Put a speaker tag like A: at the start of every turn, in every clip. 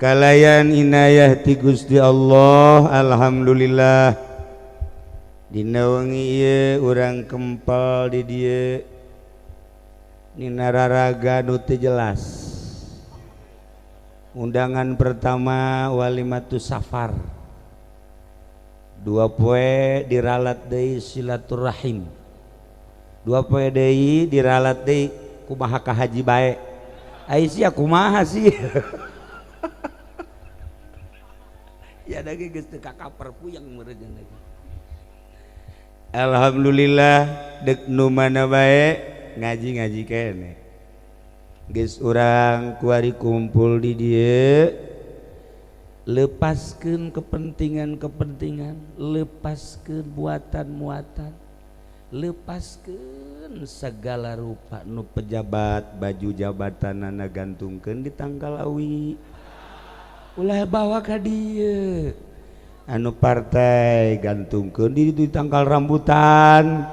A: Kalayan inayah ti Gusti Allah, alhamdulillah dina wengi ieu urang kempal di dieu dina raraga nu teu jelas. Undangan pertama walimatu safar, dua poe diralat deui silaturahim, dua poe deui diralat deui kumaha ka haji bae. Ai sia kumaha sih? Ya dage geus teu kakaper puyeng meureun lagi. Alhamdulillah dek nu mana bae ngaji-ngaji kene. Geus urang kuari kumpul di dieu, lepaskeun kepentingan-kepentingan, lepaskeun buatan-muatan, lepaskeun segala rupa nu pejabat baju jabatanana gantungkeun di tangkal awi. Ulah bawa ka dieu. Anu partai gantungkeun di tangkal rambutan.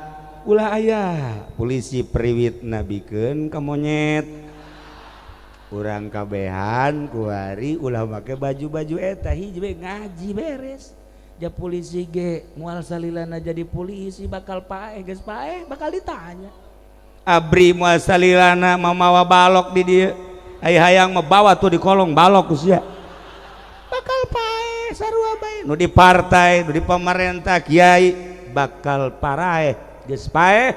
A: Ulah aya polisi priwit nabikeun ka monyet. Urang kabehan kuari ulah make baju-baju eta hiji we ngaji beres. Ja polisi ge moal salilana jadi polisi bakal paeh, geus paeh bakal ditanya. Abri moal salilana mamawa balok di dieu. Ai hayang mah bawa tuh di kolong balok sia. Bakal paeh sarua bae. Nu di partai, nu di pemerintah, kiai bakal paraeh geus paeh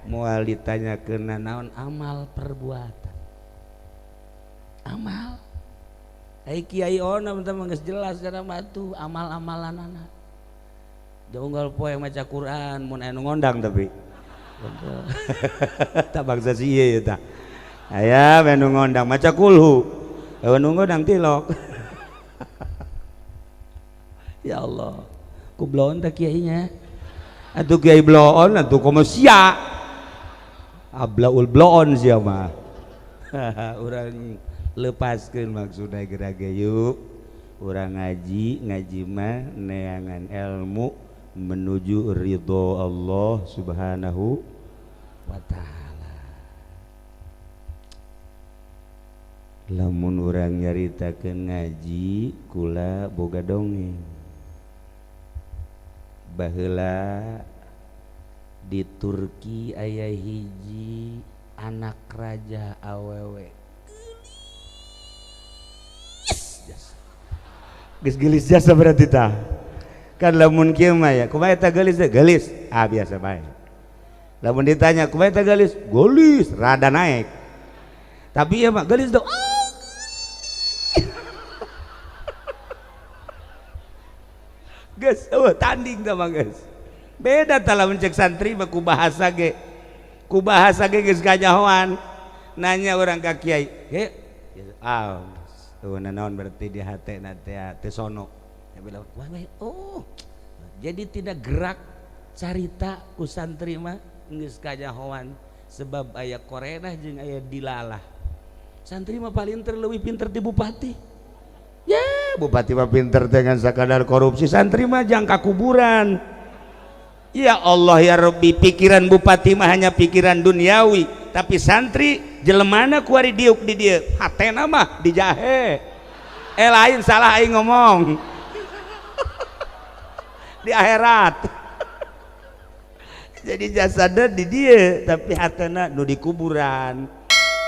A: moal ditanyakeun naon amal perbuatan. Amal ai kiai ona mah geus jelas kana mah tuh amal-amalanana. Jauh poe maca Quran mun aya nu ngondang tapi tak bangsa si ieu tah. Aya we nu ngondang maca kulhu, aya nu ngondang tilok. Ya Allah, ku bloon teh kiainya. Atuh kiai bloon atuh komo sia. Ablaul bloon sia mah. Urang lepaskeun maksudna geura ge yuk. Urang ngaji, ngaji mah neangan ilmu menuju ridho Allah Subhanahu wa taala. Lamun urang nyaritakeun ngaji kula boga dongeng. Baheula di Turki aya hiji anak raja awewe. Geus geulis jasa berarti tah. Kan lamun kieu mah ya, kumaha eta geulis teh? Geulis. Ah biasa bae. Lamun ditanya kumaha eta geulis? Geulis, rada naik. Tapi ieu mah geulis teh. Geus eueuh tanding tah mah geus. Beda tah lamun cek santri mah ku bahasa ge. Ku bahasa ge geus kanyahoan. Nanya urang ka kiai, "Ge, ah tuh naon berarti di hatena teh teu sono." Ya bilang, "Wah, oh." Jadi tidak gerak carita ku santri mah geus kanyahoan sebab aya korenah jeung aya dilalah. Santri mah paling leuwih pinter ti bupati. Ya, bupati mah pinter dengan sakadar korupsi, santri mah jangka kuburan. Ya Allah ya Rabbi, pikiran bupati mah hanya pikiran duniawi, tapi santri jelemana kuari diuk di dieu, hatena mah dijahe. Lain salah aing ngomong. Di akhirat. Jadi jasadna di dieu, tapi hatena nu di kuburan.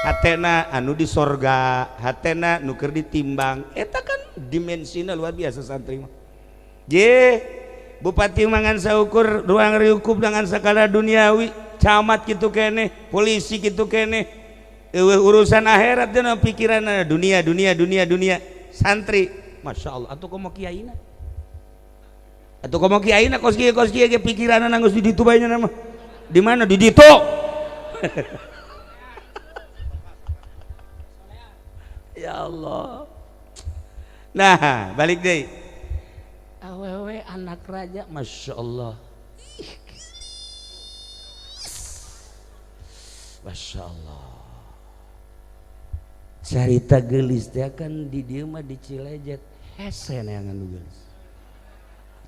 A: Hatena anu di sorga, hatena nu keur ditimbang. Eta kan dimensina luar biasa santri mah. Je, bupati mangan saukur ruang riukup dengan sakala duniawi, camat kitu keneh, polisi kitu keneh. Eueuh urusan akhirat dina pikiranna dunia dunia dunia dunia. Santri, Masya Allah, atuh komo kiaina. Atuh komo kiaina kos kieu ge pikiranna geus di ditu bae nya mah. Di mana di ditu? Ya Allah. Nah, balik deh. Awewe anak raja, Masya Allah. Masya Allah. Carita geulis teh kan di dieu mah di Cilejet hese neangan nu geulis.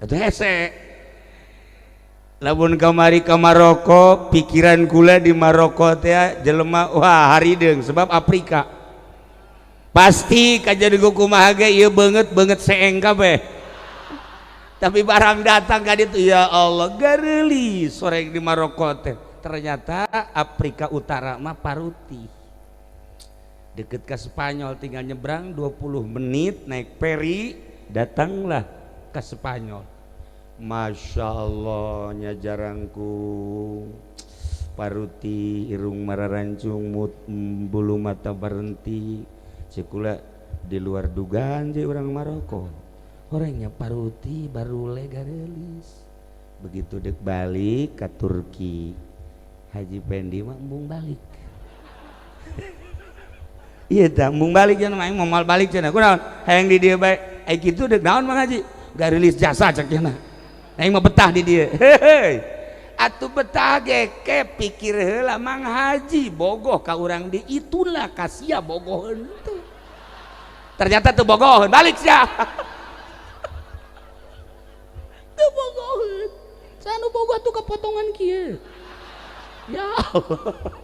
A: Atuh hese. Lamun kamari ka Maroko, pikiran kula di Maroko teh jelema wah harideung sebab Afrika. Pasti kajadi kumaha ge ieu beungeut-beungeut seeng kabeh. Tapi barang datang ka ditu ya Allah gareulis sore di Maroko teh. Ternyata Afrika Utara mah paruti. Deket ke Spanyol tinggal nyebrang 20 menit naik peri datanglah ke Spanyol. Masya Allah nya jarangku paruti irung mararancung bulu mata berhenti. Cekula di luar dugaan je orang Maroko orangnya paruti baru garelis. Begitu dek balik ke Turki Haji Pendi mah embung balik. Iya tah embung balik cenah aing moal balik cenah kunaon hayang di dieu bae ai kitu dek naon Mang Haji garelis jasa cek cenah aing mah betah di dieu. Heuheuy atuh betah ge ke pikir heula Mang Haji bogoh ka urang di itulah kasia bogoh henteu. Ternyata teu bogoheun balik sia. Teu bogoheun. Sanu bogoh tuh kepotongan kieu. Ya Allah.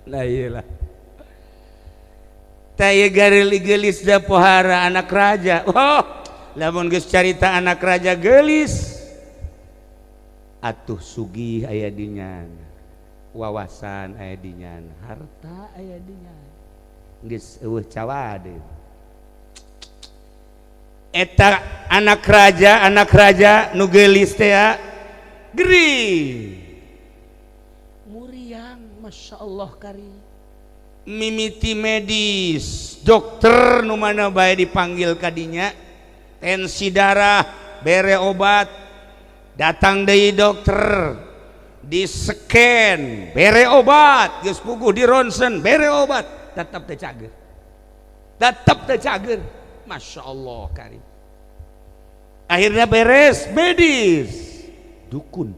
A: Nah iyalah. Tah ieu gareuli-geulis da pohara anak raja. Oh, lamun geus carita anak raja geulis atuh sugih aya dinya, wawasan aya dinya, harta aya dinya, geus eueuh cawade. Eta anak raja nu geulis teh gering muriang Masya Allah kari mimiti medis dokter nu mana bae dipanggil kadinya tensi darah bere obat datang deui dokter di scan bere obat geus puguh di ronsen bere obat tetap teu cager, tetap teu cager. Masya Allah karim. Akhirnya beres medis dukun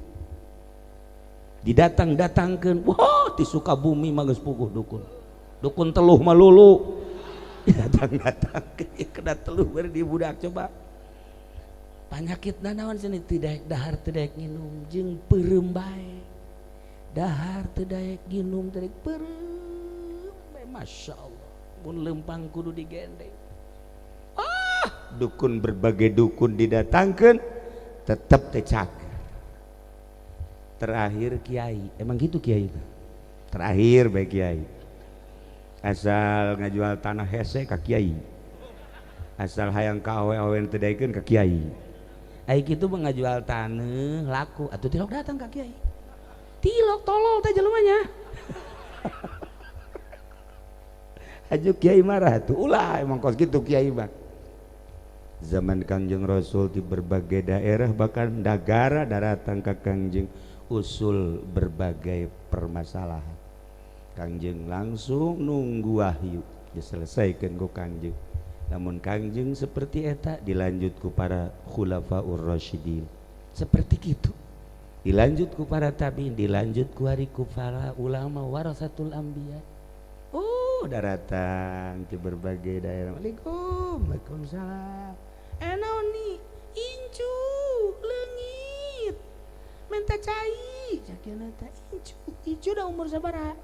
A: didatang-datangkeun. Wah di Sukabumi mah geus puguh dukun, dukun teluh malulu didatang-datangkeun kena teluh bari di budak coba panyakit naon cenah teu daek dahar teu daek nginum jeung peureum bae dahar teu daek nginum teu daek peureum bae. Masya Allah mun lempang kudu digendeng. Ah dukun berbagai dukun didatangkeun tetep teu cager. Terakhir kiai, emang gitu kiai itu terakhir bae kiai asal ngajual tanah hese ka kiai, asal hayang ka awe-awe teu daekeun ka kiai. Ai kitu mah ngajual tanah laku atuh tilok datang ka kiai, tilok tolol teh jelema nya. Aju kiai marah tuh ulah emang kos kitu kiai mah. Zaman Kangjeng Rasul di berbagai daerah bahkan negara datang ka Kangjeng usul berbagai permasalahan. Kangjeng langsung nunggu wahyu diselesaikan ku Kangjeng. Namun Kangjeng seperti eta dilanjut ku para khulafaur rasyidin seperti gitu, dilanjut ku para tabiin, dilanjut ku hari ku para ulama warasatul anbiya. Oh daratan di berbagai daerah. Waalaikum, waalaikumsalam. Naon nih incu leungit minta cai cakena teh incu incu udah umur sabaraha?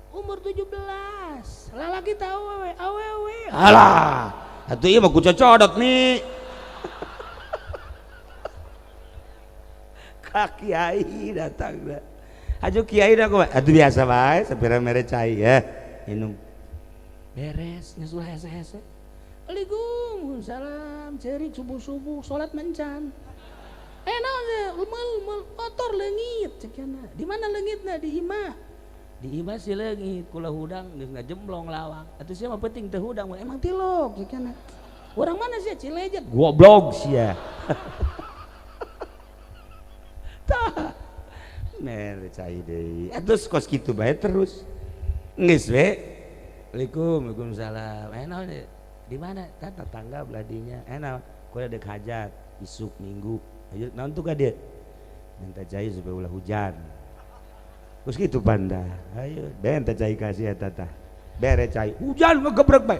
A: Umur 17 lalaki teh awewe awewe. Alah atuh ieu mah ku cocodot nih. Ka kiai datang da. Aju kiai da kumaha? Atuh biasa bae sapira mere cai ya. Minum. Beres geus ulah hese-hese. Waalaikumsalam ceurik subuh-subuh salat mencan. Naon teh mel motor leungit cekana. Di mana leungitna? Di imah. Di imah si leungit kula hudang geus ngajemblong lawang. Atuh sia mah penting teu hudang emang tilok cekana. Urang mana sia Cilejet? Goblok sia. Tah. Mere cai deui. Atuh kos kitu bae terus. Geus we. Waalaikum, waalaikumsalam. Naon di mana? Tah tetangga beladinya. Naon? Kula dek hajat isuk minggu. Ayo naon tuh ka dieu? Minta cai supaya ulah hujan. Terus gitu panda. Ayo ben teh cai kasih eta tah. Bere cai hujan ngegebrek bae.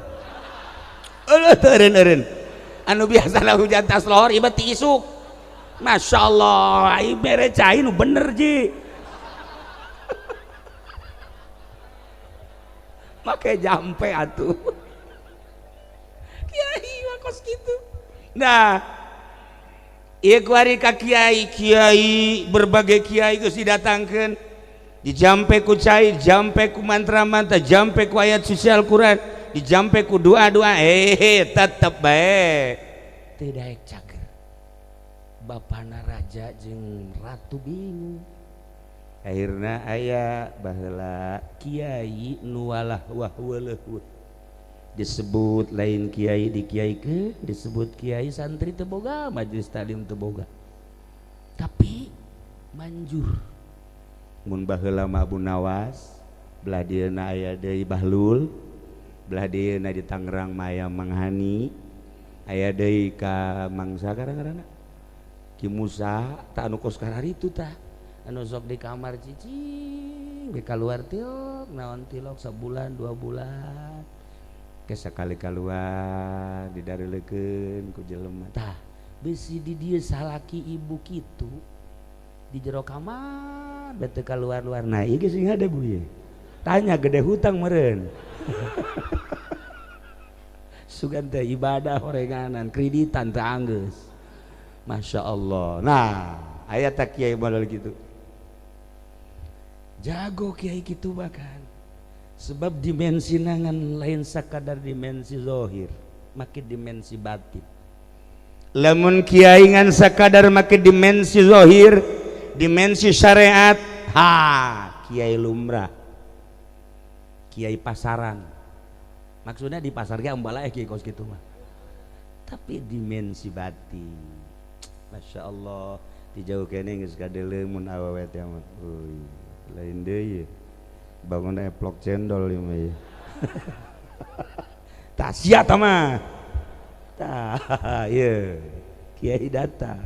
A: Eueuh teu eureun-eureun. Anu biasana hujan tas lohor ieu mah ti isuk. Masya Allah, ai bere cai nu bener ji. Make jampe atuh. Kiai mah kos kitu. Nah, ieu kuari ka kiai, kiai berbagai kiai geus didatangkeun. Dijampe ku cai, jampe ku mantra-mantra, jampe ku ayat suci Al-Qur'an, dijampe ku doa-doa, tetep bae teu daek cager. Bapana raja jeung ratu bingung. Akhirna aya baheula kiai nu walah wah weuleuh disebut lain kiai dikiaikeun, disebut kiai santri teu boga, majelis taklim teu boga. Tapi manjur. Mun baheula mah Abu Nawas, belah dieuna aya deui Bahlul, belah dieuna di Tangerang mah aya Mang Hani, aya deui ka Mangsa gara-garana Ki Musa, tah anu kos kararitu tah, anu sok di kamar cicing, ge kaluar tilok, naon tilok sabulan 2 bulan, ke sakali kaluar didareulekeun ku jelema tah, bisi di dieu salaki ibu kitu di jero kamar bete keluar-luar. Nah ieu geus ada bu ye. Tanya gede hutang meureun. Sugan teh ibadah horenganan kreditan teh anggeus. Masya Allah. Nah aya tah kiai model kitu. Jago kiai kitu bahkan. Sebab dimensi nangan lain sakadar dimensi zahir, makin dimensi batin. Lamun kiai ngan sakadar makin dimensi zahir, dimensi syariat, ha kiai lumrah, kiai pasaran. Maksudnya di pasar ge ambala kiai kos kitu mah. Tapi dimensi batin, Masya Allah, di jauh kene geus kadeuleu mun awewe teh mah. Euy, lain deui bangun eplok cendol ieu mah. Tah sia tah mah. Tah ieu kiai datang.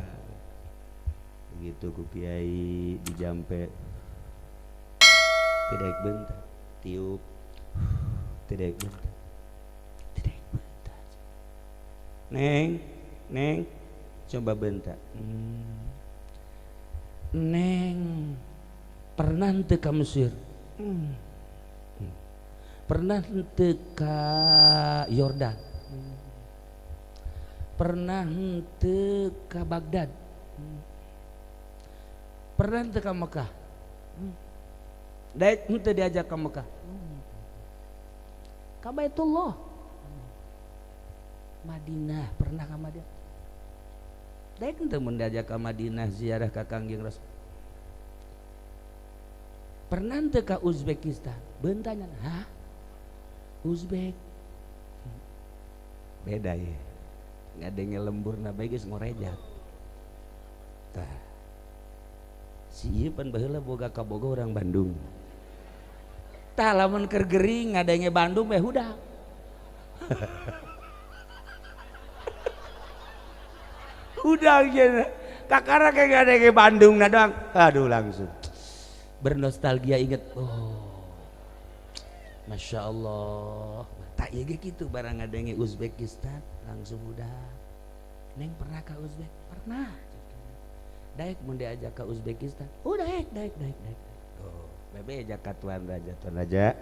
A: Begitu ku kiai dijampe tidak bentar tiup, tidak bentar, tidak bentar. Neng, neng, coba bentar. Neng, pernah henteu ka Mesir? Pernah henteu ka Yordan? Pernah henteu ka Baghdad? Pernah henteu ka Mekah? Daek henteu diajak ka Mekah? Ka Baitullah. Madinah, pernah ka Madinah? Daek henteu mun diajak ka Madinah ziarah ka Kangjeng Rasul. Pernah henteu ka Uzbekistan? Beuntanyan, hah? Uzbek. Beda ya. Ngadenge lemburna bae geus ngorejat. Tah. Si ieu pan baheula boga kaboga orang Bandung. Tah lamun keur gering ngadenge Bandung bae hudang. Hudang cenah. Kakara kayak ngadenge Bandung na doang. Aduh langsung bernostalgia inget. Oh. Masya Allah. Tak ieu ge kitu barang ngadenge Uzbekistan langsung hudang. Neng pernah ka Uzbek? Pernah. Daek mun diajak ke Uzbekistan. Oh daek daek daek daek. Oh, bebe ajak ka tuan raja, tuan raja.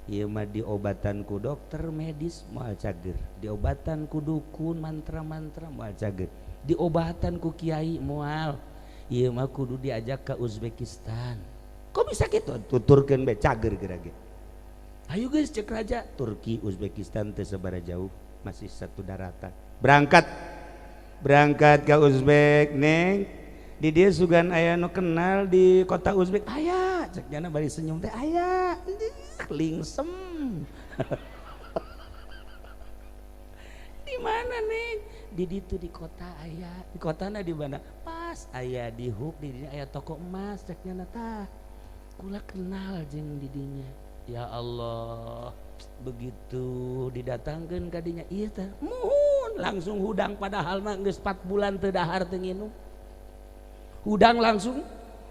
A: Ieu mah diobatan ku dokter medis moal cager, diobatan ku dukun mantra-mantra moal cager, diobatan ku kiai moal. Ieu mah kudu diajak ke Uzbekistan. Kok bisa gitu? Tuturkeun bae cager geura ge. Ayo geus cek raja, Turki Uzbekistan teu sabaraha jauh, masih satu daratan. Berangkat. Berangkat ke Uzbek, neng. Di dia sugan aya nu kenal di kota Uzbek, aya. Cek jana bari senyum teh aya. Lingsem. Di mana neng? Di ditu di kota aya. Di kotana di mana? Pas aya di huk di dinya aya toko emas cek jana tah. Kula kenal jeung di dinya. Ya Allah, begitu didatangkeun ka dinya ieu teh muhun langsung hudang padahal mah geus 4 bulan teu dahar teu nginum. Hudang langsung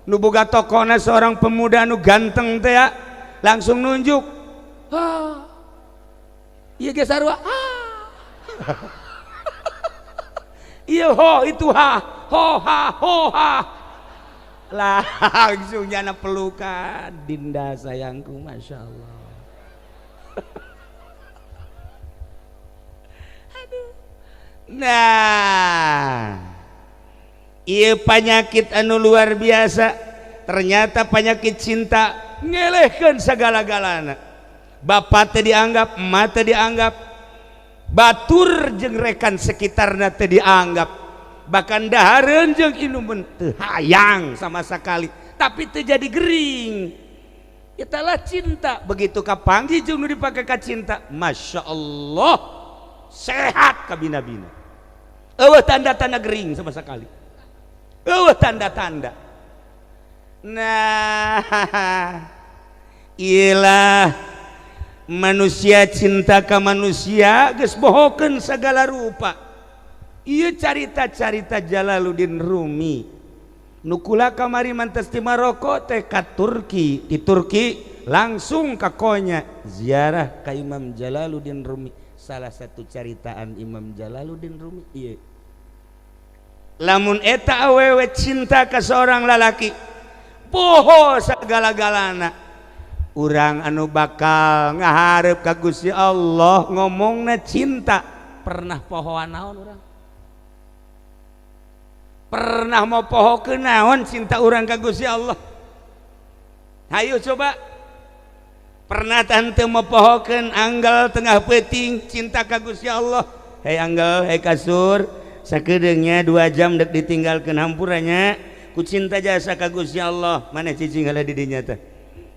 A: nu boga tokona seorang pemuda nu ganteng teh ya, langsung nunjuk. Ah. Ieu ge sarua. Ah. Ieu ho itu ha, ho ha ho ha. Langsung nyana pelukan, Dinda sayangku, Masya Allah. Aduh. Nah, ieu panyakit anu luar biasa. Ternyata penyakit cinta ngelehkeun segala-galana. Bapak teh dianggap, emak teh dianggap, batur jeung rekan sekitarna teh dianggap, bahkan dahareun jeung inuman teu hayang sama sekali, tapi teu jadi gering. Italah cinta. Begitu kapanggih jeung nu dipake ka cinta, Masya Allah, sehat kabina-bina. Eueuh tanda-tanda gering sama sekali. Eueuh tanda-tanda. Nah, ilah manusia cinta ka manusia geus bohokeun segala rupa. Ieu carita-carita Jalaluddin Rumi. Nu kula kamari mantes ti Maroko teh ka Turki, di Turki langsung ka Konya ziarah ka Imam Jalaluddin Rumi. Salah satu caritaan Imam Jalaluddin Rumi ieu. Lamun eta awewe cinta ka seorang lalaki, poho segala-galana. Urang anu bakal ngaharep ka Gusti Allah ngomongna cinta, pernah pohoan naon urang? Pernah mau poho ke naon cinta urang ka Gusti Allah? Hayu coba. Pernah tante mau pohokeun anggal tengah peuting cinta ka Gusti Allah? Hei anggal, hei kasur, sakedeungnya 2 jam dek ditinggalkeun hampuranya ku cinta jasa ka Gusti Allah. Mana cicing heula di dinya teh?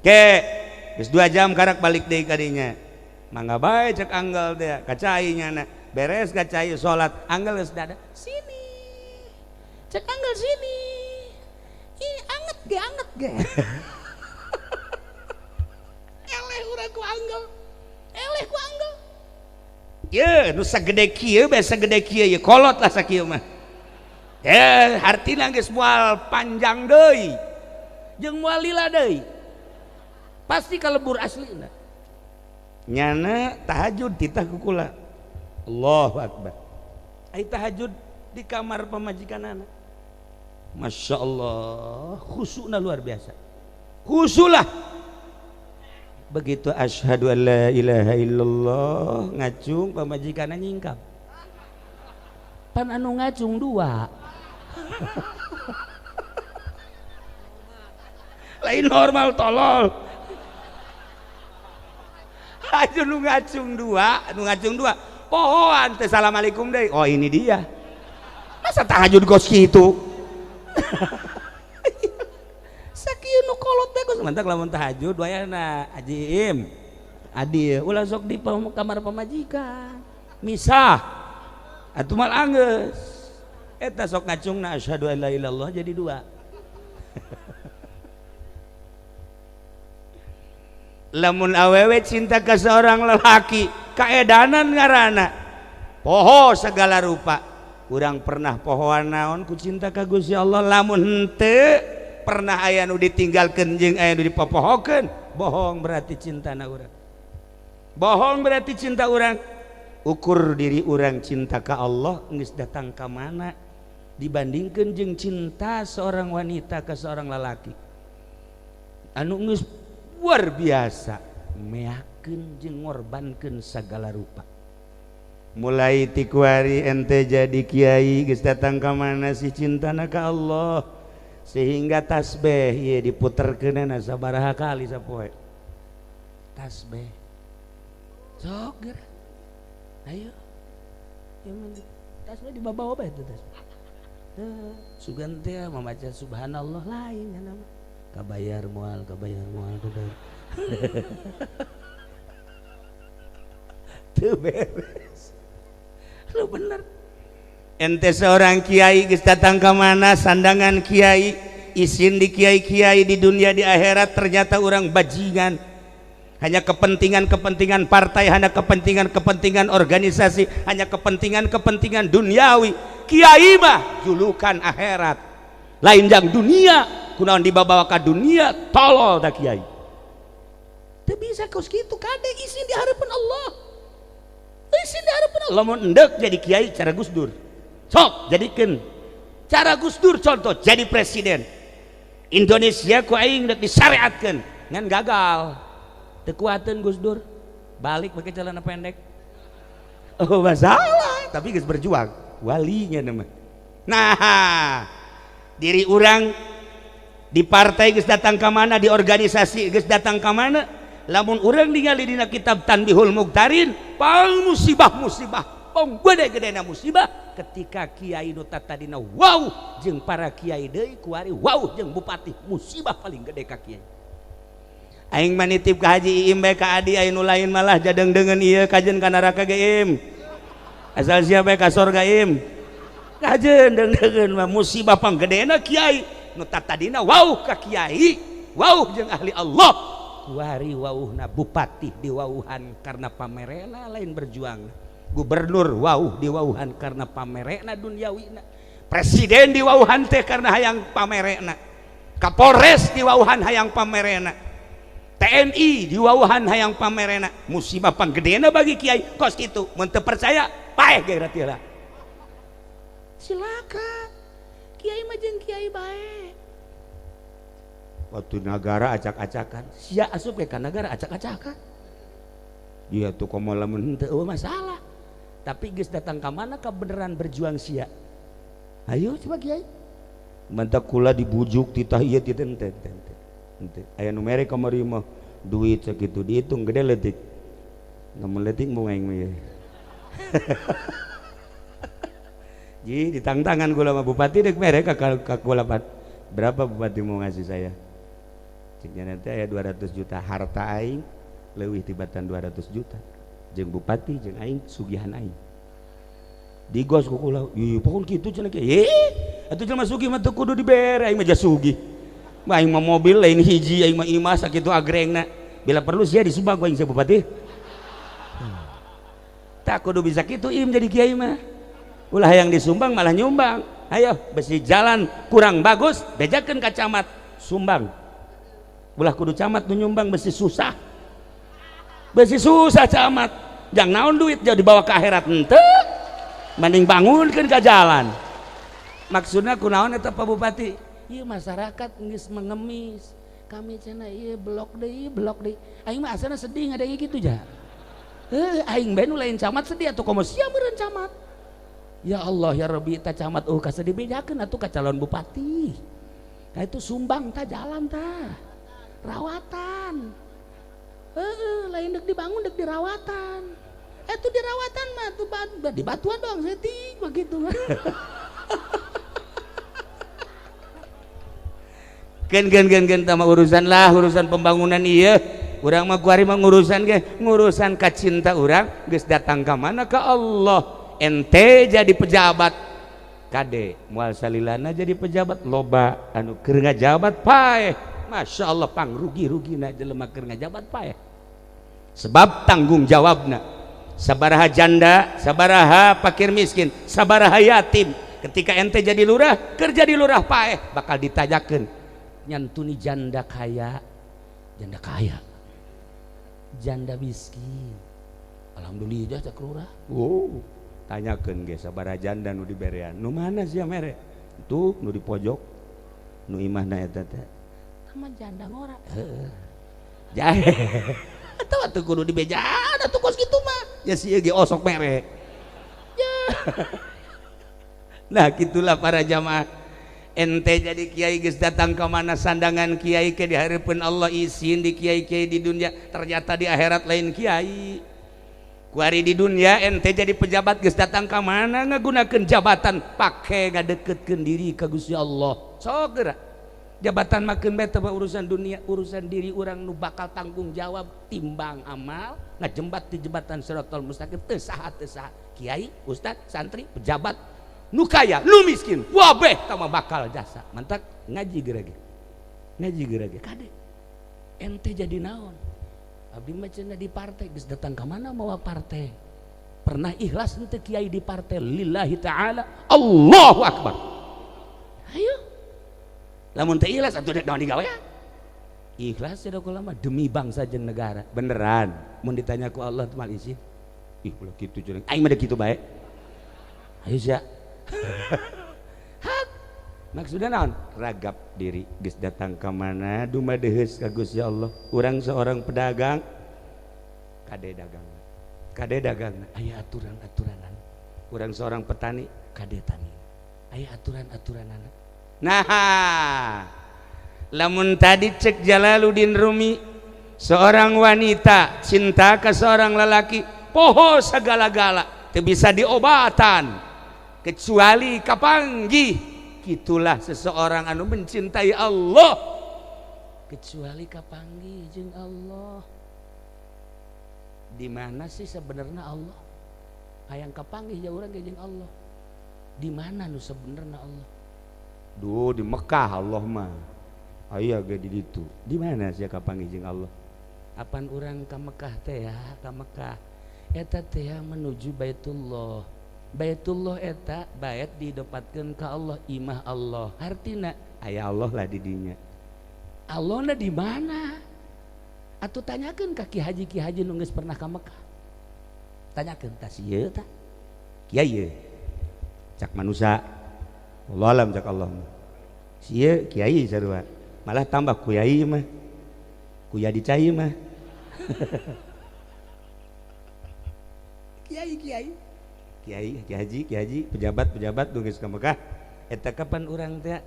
A: Ke geus 2 jam karak balik deui ka dinya. Mangga bae cek anggal teh, ka cai nyana. Beres ka cai salat, anggal geus dada. Sini. Cek anggal sini. Ih, anget ge, anget ge. Eleh urang ku anggal. Eleh ku anggal. Ye, nu sagede kieu bae sagede kieu ye kolot lah sakieu mah. Hartina geus moal panjang deui. Jeung moal lila deui. Pasti kalebur aslina. Nyana tahajud titah ku kula. Allahu akbar. Ai tahajud di kamar pamajikanana. Masya Allah, khusyukna luar biasa. Khusyulah. Begitu asyhadu an la ilaha illallah ngacung pamajikanna nyingkap. Pan anu ngacung dua. Lain normal tolol. Aja nu ngacung dua, nu ngacung dua. Pohoan teh assalamualaikum deui. Oh ini dia. Masa tahajud kos kitu? Sakieu nu kolot teh geus mantak lamun tahajud wayahna Haji Im. Adil ulah sok di kamar pamajikan. Misah. Atuh mal anggeus. Eta sok ngacungna asyhadu an la ilaha illallah jadi dua. Lamun awewe cinta ke seorang lelaki, kaedanan ngaranna. Poho segala rupa. Urang pernah pohoan naon ku cinta ka Gusti Allah, lamun henteu pernah aya nu ditinggalkeun jeung aya nu dipopohokeun, bohong berarti cintana urang. Bohong berarti cinta urang. Ukur diri urang cinta ka Allah geus datang ka mana dibandingkeun jeung cinta seorang wanita ke seorang lelaki. Anu geus luar biasa meakeun jeung ngorbankeun sagala rupa. Mulai tikuari ente jadi kiai geus datang ka mana si cintana ka Allah sehingga tasbih ieu diputerkeunana sabaraha kali sapoe. Tasbih. Sok geura. Ayo. Tasbih dibawa bae teh tasbih. Teu sugan teh mamaca subhanallah lain nya mah. Kabayar moal, kabayar moal, kabayar. Teu beres. Lu bener. Ente seorang kiai geus datang ka mana sandangan kiai, isin di kiai-kiai di dunia di akhirat ternyata orang bajingan. Hanya kepentingan-kepentingan partai, hanya kepentingan-kepentingan organisasi, hanya kepentingan-kepentingan duniawi. Kiai mah julukan akhirat. Lain jang dunia, kunaon dibawa ka dunia tolol da kiai. Teu bisa kos kitu kade isin di harapan Allah. Isin di harapan Allah. Lamun endek jadi kiai cara Gus Dur. Sok jadikeun cara Gus Dur contoh jadi presiden. Indonesia ku aing dek disyariatkeun ngan gagal. Teu kuateun Gus Dur. Balik pakai celana pendek. Oh masalah, tapi geus berjuang. Walinya nama. Nah, diri urang di partai geus datang ka mana, di organisasi geus datang ka mana, lamun urang ningali dina kitab Tanbihul Muqtarin, pang musibah-musibah, pang gede-gedena musibah ketika kiai nu tadina wow jeung para kiai deui kuari wow jeung bupati, musibah paling gede ka kiai. Aing mah nitip ka Haji Iim bae ka Adi, aya nu lain malah jadeng-dengeun ieu kajen ka neraka ge Im. Asal sia bae ka sorga Im. Kajen deung-deungeun mah musibah panggedena kiai nu tadina wauh ka kiai, wauh jeung ahli Allah. Kuari wauhna bupati diwauhan karena pamerena lain berjuang. Gubernur wauh diwauhan karena pamerena duniawina. Presiden diwauhan teh karena hayang pamerena. Kapolres diwauhan hayang pamerena. TNI diwauhan hayang pamerena. Musibah panggedena bagi kiai kos kitu. Mun teu percaya paeh ge ratila. Silakan. Kiai mah jeung kiai bae. Waktu nagara acak-acakan, sia asup ke nagara acak-acakan. Dia tuh komo lamun henteu eueuh masalah. Tapi geus datang ka mana kabeneran berjuang sia. Ayo coba kiai. Mantak kula dibujuk titah ieu titah henteu henteu. Henteu. Aya nu mere kamari mah duit sakitu dihitung gede leutik. Lamun leutik mau aing mah ieu. Ji ditangtangan kula mah bupati deuk mere ka kula berapa bupati mau ngasih saya? Ceknya nanti aya 200 juta harta aing leuwih tibatan 200 juta. Jeung bupati jeung aing sugihan aing. Digos ku kula, ieu pokon kitu cenah kieu. Atuh jelema sugih mah teu kudu dibere aing mah sugih. Mah aing mah mobil lain hiji aing mah imah sakitu agrengna. Bila perlu sia disumbang ku aing sia bupati. Tak kudu bisa kitu im jadi kiai mah. Ulah yang disumbang malah nyumbang. Ayo besi jalan kurang bagus bejakeun ka camat sumbang. Ulah kudu camat nu nyumbang besi susah. Besi susah camat. Jang naon duit jauh dibawa ke akhirat henteu. Mending bangunkeun ka jalan. Maksudna kunaon eta Pak Bupati? Ieu masyarakat geus mengemis. Kami cenah ieu blok deui, blok deui. Aing mah asana sedih ngadenge kitu ja. Heuh aing bae nu lain camat sedih atuh komo sia meureun camat. Ya Allah ya Rabbi ta camat oh ka sedih bejakeun atuh ka calon bupati. Nah itu sumbang ta jalan ta. Rawatan. Heeh lain deuk dibangun deuk dirawatan. Itu dirawatan mah tuh di batuan doang setik begitu. Gen gen gen gen tama urusan lah urusan pembangunan iya. Urang mah kuari mah ngurusan ge ngurusan ka cinta urang geus datang ka mana ka Allah. Ente jadi pejabat kade moal salilana jadi pejabat loba anu keur ngajabat paeh. Masya Allah pang rugi-rugina jelema keur ngajabat paeh. Sebab tanggung jawabna sabaraha janda, sabaraha fakir miskin, sabaraha yatim. Ketika ente jadi lurah, kerja di lurah paeh bakal ditajakeun nyantuni janda kaya, janda kaya, janda miskin. Alhamdulillah cak lurah. Wow, tanyakeun ge sabaraha janda nu diberean. Nu mana sia mere? Tuh nu di pojok, nu imahna eta teh. Tama janda ngora. Heeh. Jahe. Atau atuh kudu dibejaan atuh kos kitu mah. Ya sih ge osok mere. Ya. Nah, gitulah para jamaah. Ente jadi kiai geus datang ke mana sandangan kiai ke dihareupeun Allah isin di kiai-kiai di dunia, ternyata di akhirat lain kiai. Kuari di dunia ente jadi pejabat geus datang ka mana ngagunakeun jabatan pake ngadeketkeun diri ka Gusti Allah. Sok geura. Jabatan makeun bae teh urusan dunia, urusan diri urang nu bakal tanggung jawab timbang amal ngajembat di jembatan Siratal Mustaqim teu saha teu saha. Kiai, ustad, santri, pejabat nu kaya, nu miskin, wabeh tama bakal jasa. Mantak ngaji geura ge. Ngaji geura ge kade. Ente jadi naon? Abdi mah cenah di partai geus datang ka mana mawa partai. Pernah ikhlas henteu kiai di partai lillahi taala. Allahu akbar. Ayo. Lamun teu ikhlas atuh naon digawe? Ikhlas cenah kula mah demi bangsa jeung negara. Beneran mun ditanya ku Allah teh mal izin. Ih ulah kitu cenah. Aing mah kitu bae. Ayo sia. Hak. Maksudna naon? Ragap diri geus datang ka mana dumadeheus ka Gusti Allah. Urang seorang pedagang Kade dagang. Kade dagang aya aturan-aturanan. Urang seorang petani kade tani. Aya aturan-aturanan. Nah, lamun tadi cek Jalaluddin Rumi, seorang wanita cinta ke seorang lelaki poho segala-gala teu bisa diobatan kecuali kapanggih. Itulah seseorang anu mencintai Allah kecuali kapanggih jeung Allah. Di mana sih sebenarnya Allah? Hayang kapanggih ya urang ge jeung Allah. Di mana nu sebenarnya Allah? Duh, di Mekah Allah mah. Aya ge di ditu. Di mana sia kapanggih jeung Allah? Apan urang ka Mekah teh ya, ka Mekah. Eta teh menuju Baitullah. Baitullah eta bait didapatkeun ka Allah, imah Allah. Artina aya Allah lah di dinya. Allahna di mana? Atuh tanyakeun ka ki haji nu geus pernah ka Mekah. Tanyakeun tah ieu tah. Kiai ieu. Cak manusia. Allah alam cak Allah. Ieu kiai sarua. Malah tambah kuyai mah. Kuya dicai mah. Kiai kiai. Kiai, kiai haji, kiai haji, pejabat-pejabat nu geus ka Mekah. Eta kapan urang teh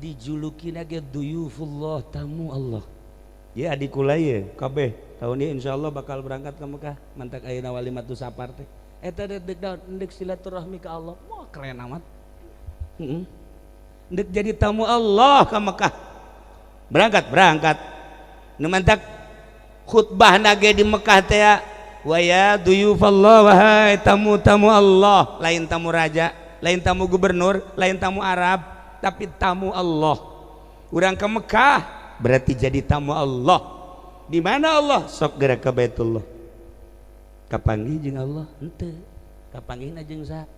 A: dijulukina ge duyufullah, tamu Allah. Ya adik kula ye kabeh tahun ieu insyaallah bakal berangkat ke Mekah mantak ayeuna walimatu sapar teh. Eta deuk deuk silaturahmi ka Allah. Wah keren amat. Heeh. Deuk jadi tamu Allah ka Mekah. Berangkat berangkat. Nu mantak khutbahna ge di Mekah teh wa ya duyufallah, wahai tamu-tamu Allah, lain tamu raja, lain tamu gubernur, lain tamu Arab, tapi tamu Allah. Urang ke Mekah berarti jadi tamu Allah. Di mana Allah? Sok gerak ke Baitullah. Kapanggih jeung Allah? Henteu. Kapanggihna jeung saha?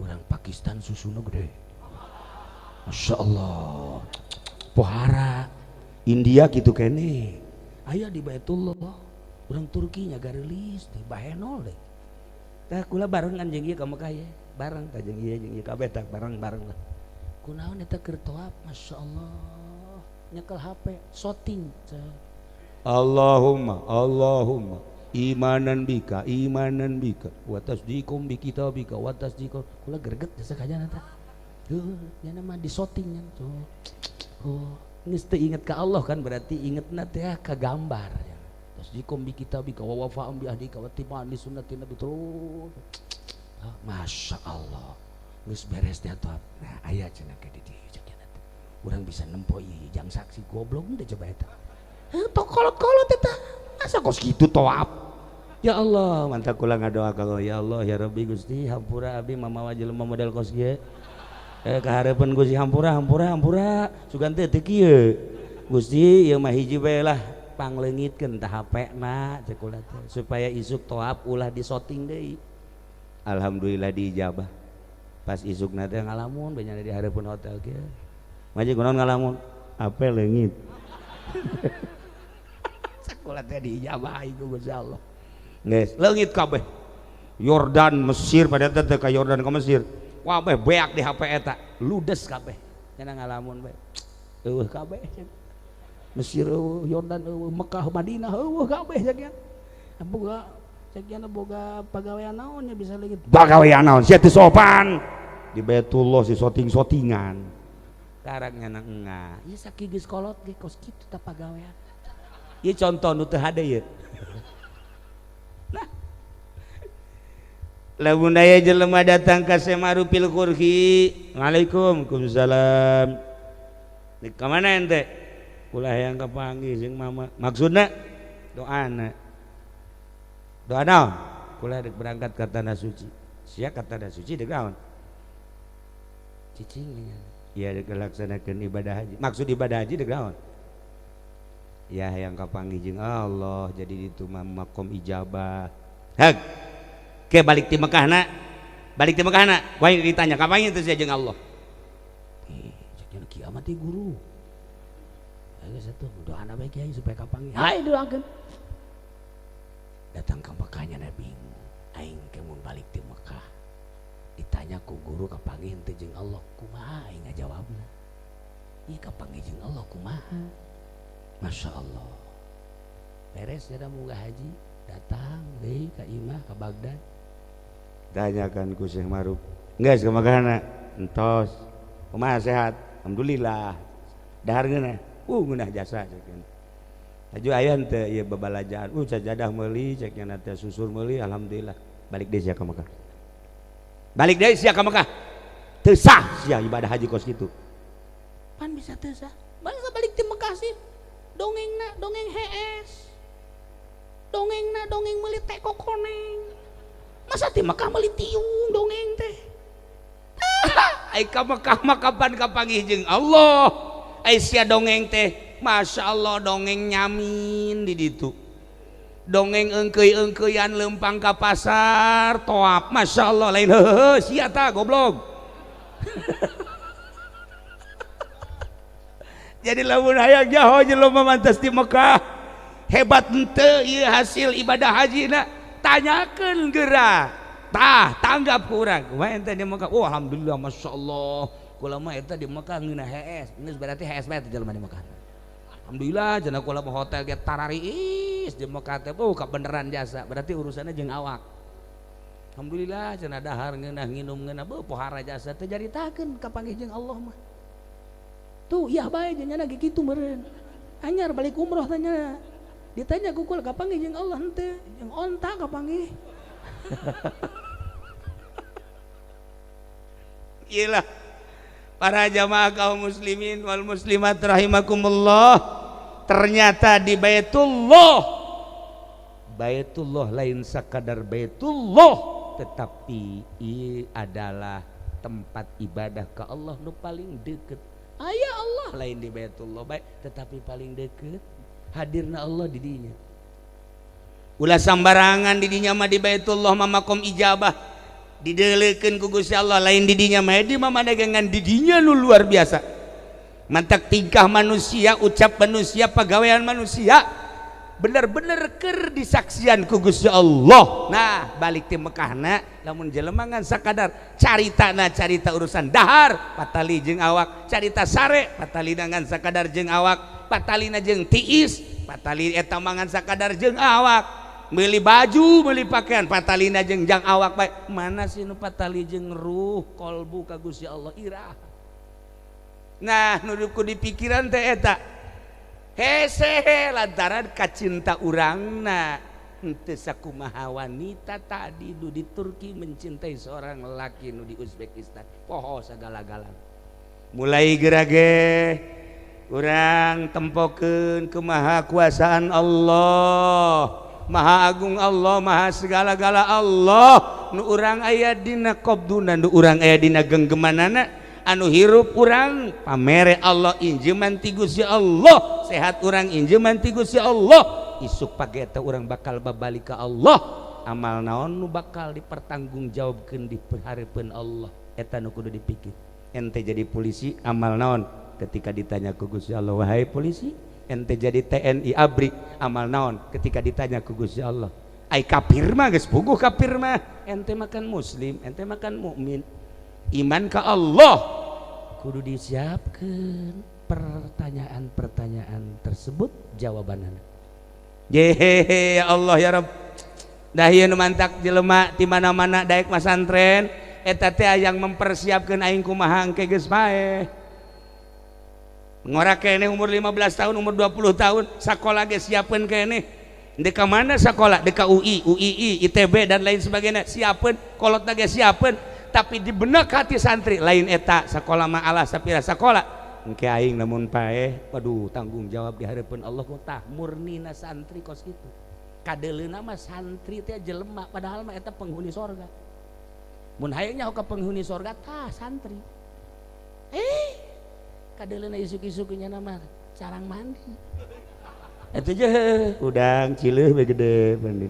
A: Urang Pakistan susuna gede. Masya Allah. Pohara. India gitu kene. Aya di Baitullah. Urang Turki nya garelis deh, bahenol deh. Tah kula barengan jeung ieu ka Mekah ye. Bareng tah jeung ieu kabeh tah bareng-bareng lah. Kunaon eta keur tawaf? Masya Allah. Nyekel HP, shooting. Allahumma, Allahumma imanan bika, imanan bika, wa tasdiqum bi kitabika, wa tasdiqum. Kula greget jasa kajana tah. Heuh, nya mah di shooting nya. Oh, geus teu inget ka Allah kan berarti ingetna teh ka gambar. Tasdiqum bi kitabika wa wafa'um bi ahdika wa tiba'an li sunnati nabi terus. Masya Allah. Geus beres teh atuh. Nah, aya cenah ka di dieu cenah teh. Urang bisa nempo ieu jang saksi goblok teh coba eta. Heuh, tok kolot-kolot eta. Masa kos kitu tawaf? Ya Allah, mantap kula ngadoa ka Allah, ya Allah ya Rabbi Gusti hampura abdi mamawa jelema model kos kieu. Kahareupeun Gusti hampura hampura hampura sugan teh teu kieu. Gusti ieu mah hiji bae lah pangleungitkeun tah HP-na cek kula teh supaya isuk tawaf ulah disoting deui. Alhamdulillah diijabah. Pas isukna teh ngalamun bae di hareupeun hotel kieu. Maji kunaon ngalamun? HP leungit. Sakola teh diijabah iku Gusti Allah. Geus leungit kabeh. Yordan Mesir pada teh ka Yordan ka Mesir. Kabeh beak di HP eta, ludes kabeh. Cenah ngalamun bae. Eueuh kabeh. Mesir eueuh, Yordan eueuh, Mekah, Madinah eueuh kabeh sakian. Boga sakian boga pagawean naon nya bisa leungit. Pagawean naon sia teu sopan. Di Baitullah si soting-sotingan. Karang nyana engah. Ieu sakieu geus kolot ge kos kitu tah pagawean. Ieu contoh nu teu hade ieu. Nah. Lamun aya jelema datang ka Semarupil Kurhi, Waalaikum salam. Di ka mana ente? Kula hayang kapanggih jeung mama. Maksudna doana. Doa naon? Kula dek berangkat ka tanah suci. Sia ka tanah suci dek naon? Cicing nya. Ya dek laksanakeun ibadah haji. Maksud ibadah haji dek naon? Ya hayang kapanggih jeung Allah, jadi ditu mah makom ijabah. Hag. Ke balik ti Mekah na. Balik ti Mekah na. Wah ditanya kapan itu sia jeung Allah? Cek kiamat teh guru. Ayo satu doana bae kiai supaya kapanggih. Hayu doakeun. Datang ke Mekahnya Nabi. Aing ke mun balik ti Mekah. Ditanya ku guru kapanggih henteu jeung Allah, kumaha aing ngajawabna? Ieu kapanggih jeung Allah kumaha? Masya Allah. Beres jadi munggah haji. Datang deui ka imah ka Baghdad. Tanyakan ku Syekh Ma'ruf. Geus ka Mekahna? Entos. Kumaha sehat? Alhamdulillah. Dahar ngeunah? Ngeunah jasa cek. Laju aya henteu ieu babalajaan. Sajadah meuli cek nya teh susur meuli alhamdulillah. Balik deui sia ka Mekah. Balik deui sia ka Mekah. Teu sah sia ibadah haji kos kitu. Pan bisa teu sah. Balik balik ti Mekah sih. Dongengna dongeng hees. Dongengna dongeng meuli teko koneng. Masa ti Mekah meuli tiung dongeng teh. Ai ka Mekah mah kapan kapanggih jeung Allah. Ai sia dongeng teh Masya Allah dongeng nyamin di ditu. Dongeng engkeuy-engkeuyan lempang ka pasar toap. Masya Allah lain heuheuh sia ta goblok. Jadi lamun hayang nyaho jelema mantas di Mekah hebat henteu ieu hasil ibadah hajina tanyakeun geura. Tah tanggap ku urang kumaha ente di Mekah? Oh alhamdulillah Masya Allah kula mah eta di Mekah ngeunah hees. Geus berarti hees bae teh jelema di Mekah. Alhamdulillah cenah kula mah hotel ge tarariis di Mekah teh oh kabeneran jasa berarti urusanna jeung awak. Alhamdulillah cenah dahar ngeunah nginum ngeunah beuh pohara jasa teh jaritakeun kapanggih jeung Allah mah. Tuh iya bae jeung nya ge kitu meureun. Anyar balik umroh tanya. Ditanya ku kula kapanggih jeung Allah henteu, jeung onta kapanggih. Iyalah para jamaah kaum muslimin wal muslimat rahimakumullah. Ternyata di Baitullah, Baitullah lain sakadar Baitullah, tetapi ia adalah tempat ibadah ke Allah nu paling deket. Aya Allah lain di Baitullah baik, tetapi paling deket hadirna Allah di dinya. Ulah sambarangan di dinya mah di Baitullah mah makom ijabah dideulekeun ku Gusti Allah lain di dinya mah di mah dagangan di dinya nu luar biasa. Mantak tingkah manusia, ucap manusia, pagawean manusia bener-bener keur disaksian ku Gusti Allah. Nah, balik ti Mekahna lamun jelema ngan sakadar caritana carita urusan dahar patali jeung awak, carita sare patalina ngan sakadar jeung awak, patalina jeung tiis, patali eta mah ngan sakadar jeung awak, meuli baju, meuli pakaian patalina jeung jang awak bae. Mana sih nu patali jeung ruh kolbu ka Gusti Allah irah. Nah, nu ku dipikiran teh eta hese lantaran kacinta urangna henteu sakumaha wanita tadi nu di Turki mencintai seorang laki nu di Uzbekistan poho sagala-galana. Mulai gerage urang tempokeun kemahakuasaan Allah, Maha Agung Allah, Maha segala-gala Allah. Nu urang aya dina qabduna, nu urang aya dina genggemanana, anu hirup urang pamere Allah injeman ti Gusti Allah, sehat urang injeman ti Gusti Allah, isuk pagi eta urang bakal babalik ka Allah, amal naon nu bakal dipertanggungjawabkeun di hareupeun Allah, eta nu kudu dipikir. Ente jadi polisi amal naon ketika ditanya ku Gusti Allah, wahai polisi, ente jadi TNI ABRI amal naon ketika ditanya ku Gusti Allah. Ai kafir mah geus puguh kafir mah, ente makan muslim, ente makan mukmin, iman ka Allah kudu disiapkan pertanyaan-pertanyaan tersebut jawabanana. Jehehe ya Allah ya Rabb. Dah ieu nu mantak jelema ti mana-mana daek masantren eta teh yang mempersiapkeun aing kumaha engke geus paeh. Ngora keneh umur 15 tahun, umur 20 tahun sakola ge siapkeun keneh. Dek ka mana sakola? Dek ka UI, UII, ITB dan lain sebagainya. Siapkeun, kolotna ge siapkeun. Tapi di benak hati santri lain eta sekolah mah Allah sapira sekolah engke aing namun paeh waduh tanggung jawab di hareupeun Allah tah murnina santri kos kitu kadeuleuna mah santri teh jelema padahal mah eta penghuni sorga mun hayang nyaho ka penghuni sorga tah santri kadeuleuna isuk-isuk nya mah carang mandi eta je udang cileuh we gede mandi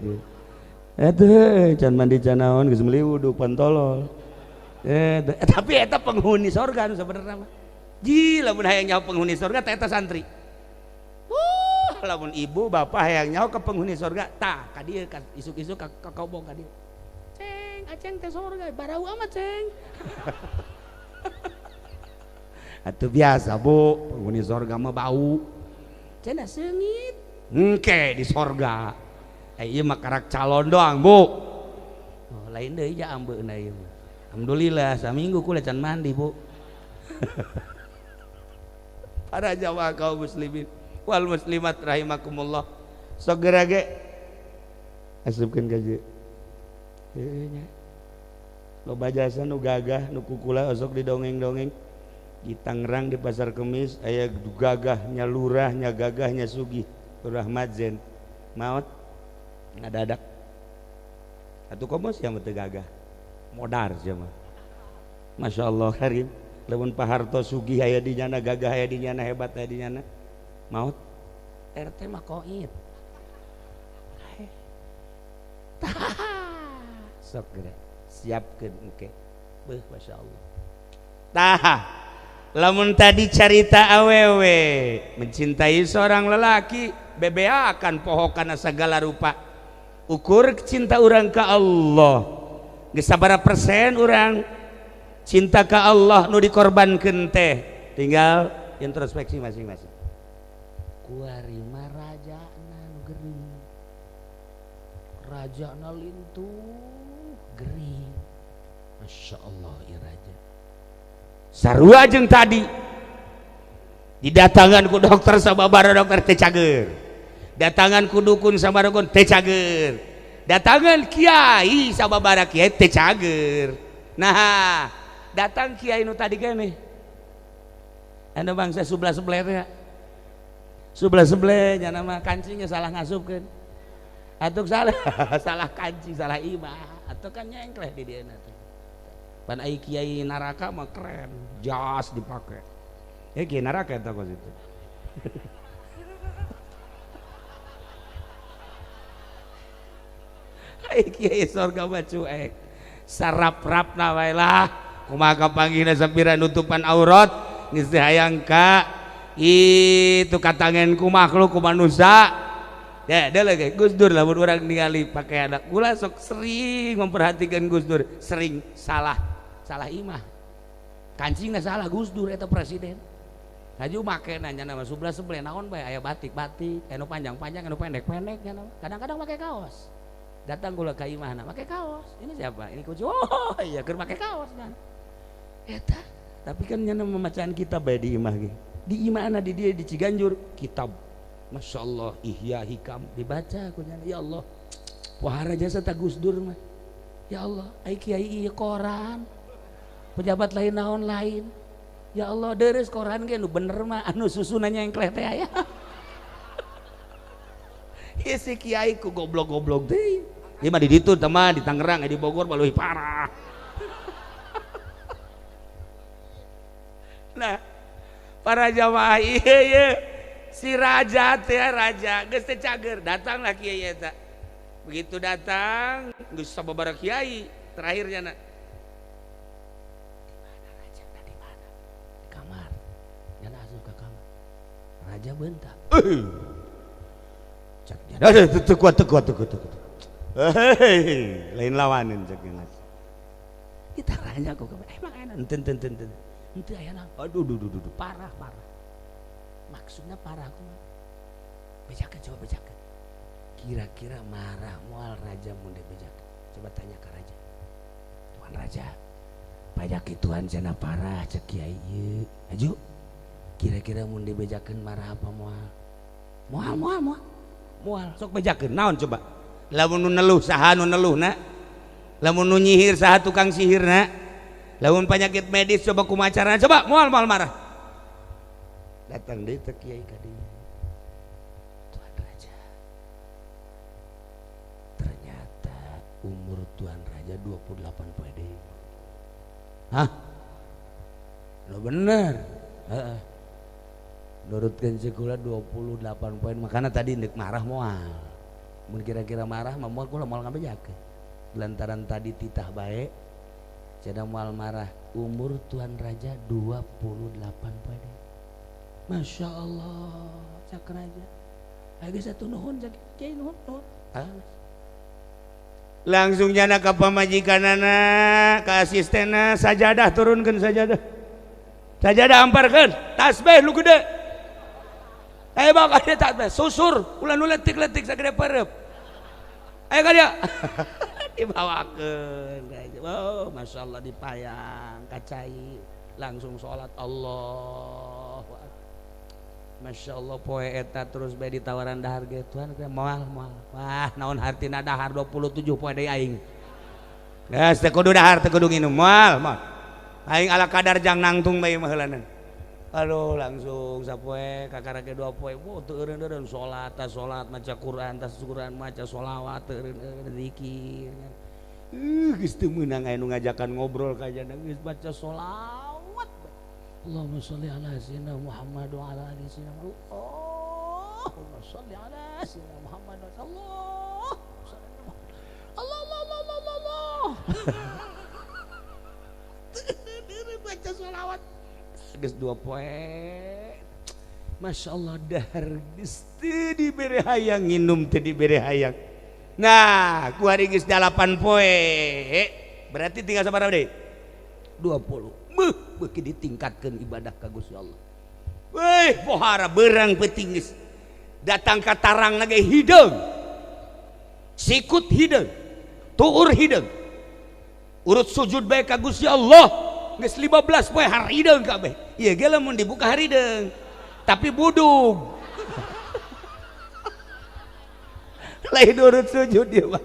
A: eta can mandi can naon geus meuli wuduk pantolol. Tapi eta penghuni sorga nu sebenarnya mah. Ji lamun hayang nyaho penghuni sorga tah eta santri. Lamun ibu bapak hayang nyaho ke penghuni sorga tah ka dieu ka isuk-isuk ka kobong ka dieu. Ceng, aceng teh sorga barau amat ceng. Atuh biasa bu, penghuni sorga mah bau. Cenah seungit. Engke di sorga. Ieu mah karak calon doang, Bu. Oh, lain deui ja ambeuna ieu mah. Alhamdulillah saminggu kula can mandi, Bu. Para jamaah kaum muslimin wal muslimat rahimakumullah. Sok geura ge asupkeun ka dieu. Heueuh nya. Loba jasa nu gagah nu kukula osok didongeng-dongeng. Di Tangerang di Pasar Kemis aya gagahnya lurahnya gagahnya sugih Lurah Madzen maot ngadadak atuh komo sia mah teu gagah modar sia mah. Masya Allah karim lamun Pak Harto sugih aya di nyana gagah aya di nyana hebat aya di nyana maot RT mah koit sok geura siapkeun engke beuh Masya Allah. Tah lamun tadi carita awewe mencintai seorang lelaki bebea akan poho kana segala rupa ukur cinta urang ka Allah geus sabaraha persen urang cinta ka Allah nu dikorbankeun teh tinggal introspeksi masing-masing. Kuari mah rajana nu gering rajana lintuh gering Masya Allah ieu raja sarua jeung tadi didatangan ku dokter sababara dokter teu cager datangan ku dukun sababara dukun teu cager datangan kiai sababara kiai teu cager. Nah datang kiai nu tadi keneh anu bangsa sebelah-sebelah teh sebelah-sebelah nya nama kancingnya salah ngasupkeun atuh salah salah kancing salah imah atuh kan nyengkleh di dieu teh. Pan ai kiai neraka mah keren, jas dipake. Ya kiai neraka eta kos itu. Ai kiai sorga mah cuek. Sarap-rapna wae lah. Kumaha kapanggihna sapira nutupan aurat geus teu hayang ka itu katangen ku makhluk ku manusia. Ya, dia lagi Gus Dur lamun urang ningali pakaian kula sok sering memperhatikan Gus Dur, sering salah salah imah. Kancingna salah Gus Dur eta presiden. Haju make nanya nama sebelah sebelah naon bae aya batik-batik, anu panjang-panjang, anu pendek-pendek nya. Kadang-kadang make kaos. Datang kula ka imahna make kaos. Ini siapa? Ini kunci. Oh, iya keur make kaos kan. Eta, tapi kan nya memacaan kitab bae di imah ge. Di imahna di dieu di Ciganjur kitab. Masya Allah, Ihya Hikam dibaca ku nya. Ya Allah. Wahara jasa ta Gus Dur mah. Ya Allah, ai kiai ieu koran. Pejabat lain naon lain. Ya Allah, deres koran ge nu bener mah anu susunannya engkleh teh aya. Ieu si kiai ku goblok-goblok deui. Ieu mah di ditu teh mah di Tangerang, di Bogor mah leuwih parah. Nah, para jamaah ieu ieu si raja teh raja geus teh cager datanglah kiai eta. Begitu datang geus sababaraha kiai terakhirnya na. Di mana raja? Nah, di mana? Di kamar. Nyana asup ka kamar. Raja bentak. Cek nya. Teu kuat teu kuat teu kuat. Hei, lain lawanin cek nya. Ditaranya ku emang enak enten enten enten. Henteu aya naon. Aduh duh duh duh parah parah. Maksudnya parah aku mah. Bejakeun coba bejakeun. Kira-kira marah moal raja mun dibejakeun. Coba tanya ke raja. Tuan raja, pajak Tuhan cenah parah cek kiai ieu. Aju. Kira-kira mun dibejakeun marah apa moal? Moal moal moal. Moal sok bejakeun naon coba? Lamun nu neluh saha nu neluhna? Lamun nu nyihir saha tukang sihirna? Lamun penyakit medis coba kumaha carana? Coba moal moal marah. Datang deui teh kiai ka dieu. Tuan raja. Ternyata umur tuan raja 28 poe deui. Hah? Lo bener. Heeh. Nurutkeun sekolah 28 poin makana tadi ndek marah moal. Mun kira-kira marah mah moal kula moal ngabejakeun. Lantaran tadi titah bae cenah moal marah. Umur tuan raja 28 poe deui. Masya Allah, cak raja. Ayo satu nuhun, cak kiai nuhun, nuhun. Langsung jana ka pamajikanana, ka asistena, sajadah turunkeun sajadah. Sajadah amparkeun, tasbih nu gede. Ayo bakal tasbih, susur, ulah nu letik-letik sagede pareup. Ayo ka dia. Dibawakeun. Oh, Masya Allah dipayang kacai langsung sholat Allah. Masya Allah poe eta terus bae ditawaran dahar ge tuan moal moal. Wah, naon hartina dahar 27 poe deui aing. Geus teu kudu dahar teu kudu nginum moal moal. Aing ala kadar jang nangtung bae mah heulanan. Aduh langsung sapoe kakara ge 2 poe. Wah teu eureun-eureun salat tas salat maca Quran tas Quran maca sholawat teu eureun-eureun zikir. Geus teu meunang aya nu ngajakan ngobrol ka jana geus baca sholawat. Allahumma sholli ala sayyidina Muhammad wa ala ali sayyidina Muhammad. Allahumma sholli ala sayyidina Muhammad wa Allah. Allah Allah Allah Allah Allah. Baca sholawat geus 2 poe. Masya Allah dahar geus teu dibere hayang nginum teu dibere hayang. Nah, ku hari geus 8 poe. Berarti tinggal sabaraha deui? 20. Beuh, beuki ditingkatkeun ibadah ka Gusti Allah. Weh, pohara berang peuting geus. Datang ka tarang ge hideung. Sikut hideung. Tuur hideung. Urut sujud bae ka Gusti Allah. Geus 15 poe harideung kabeh. Ieu ge lamun dibuka harideung. Tapi budug. Lain urut sujud ieu mah.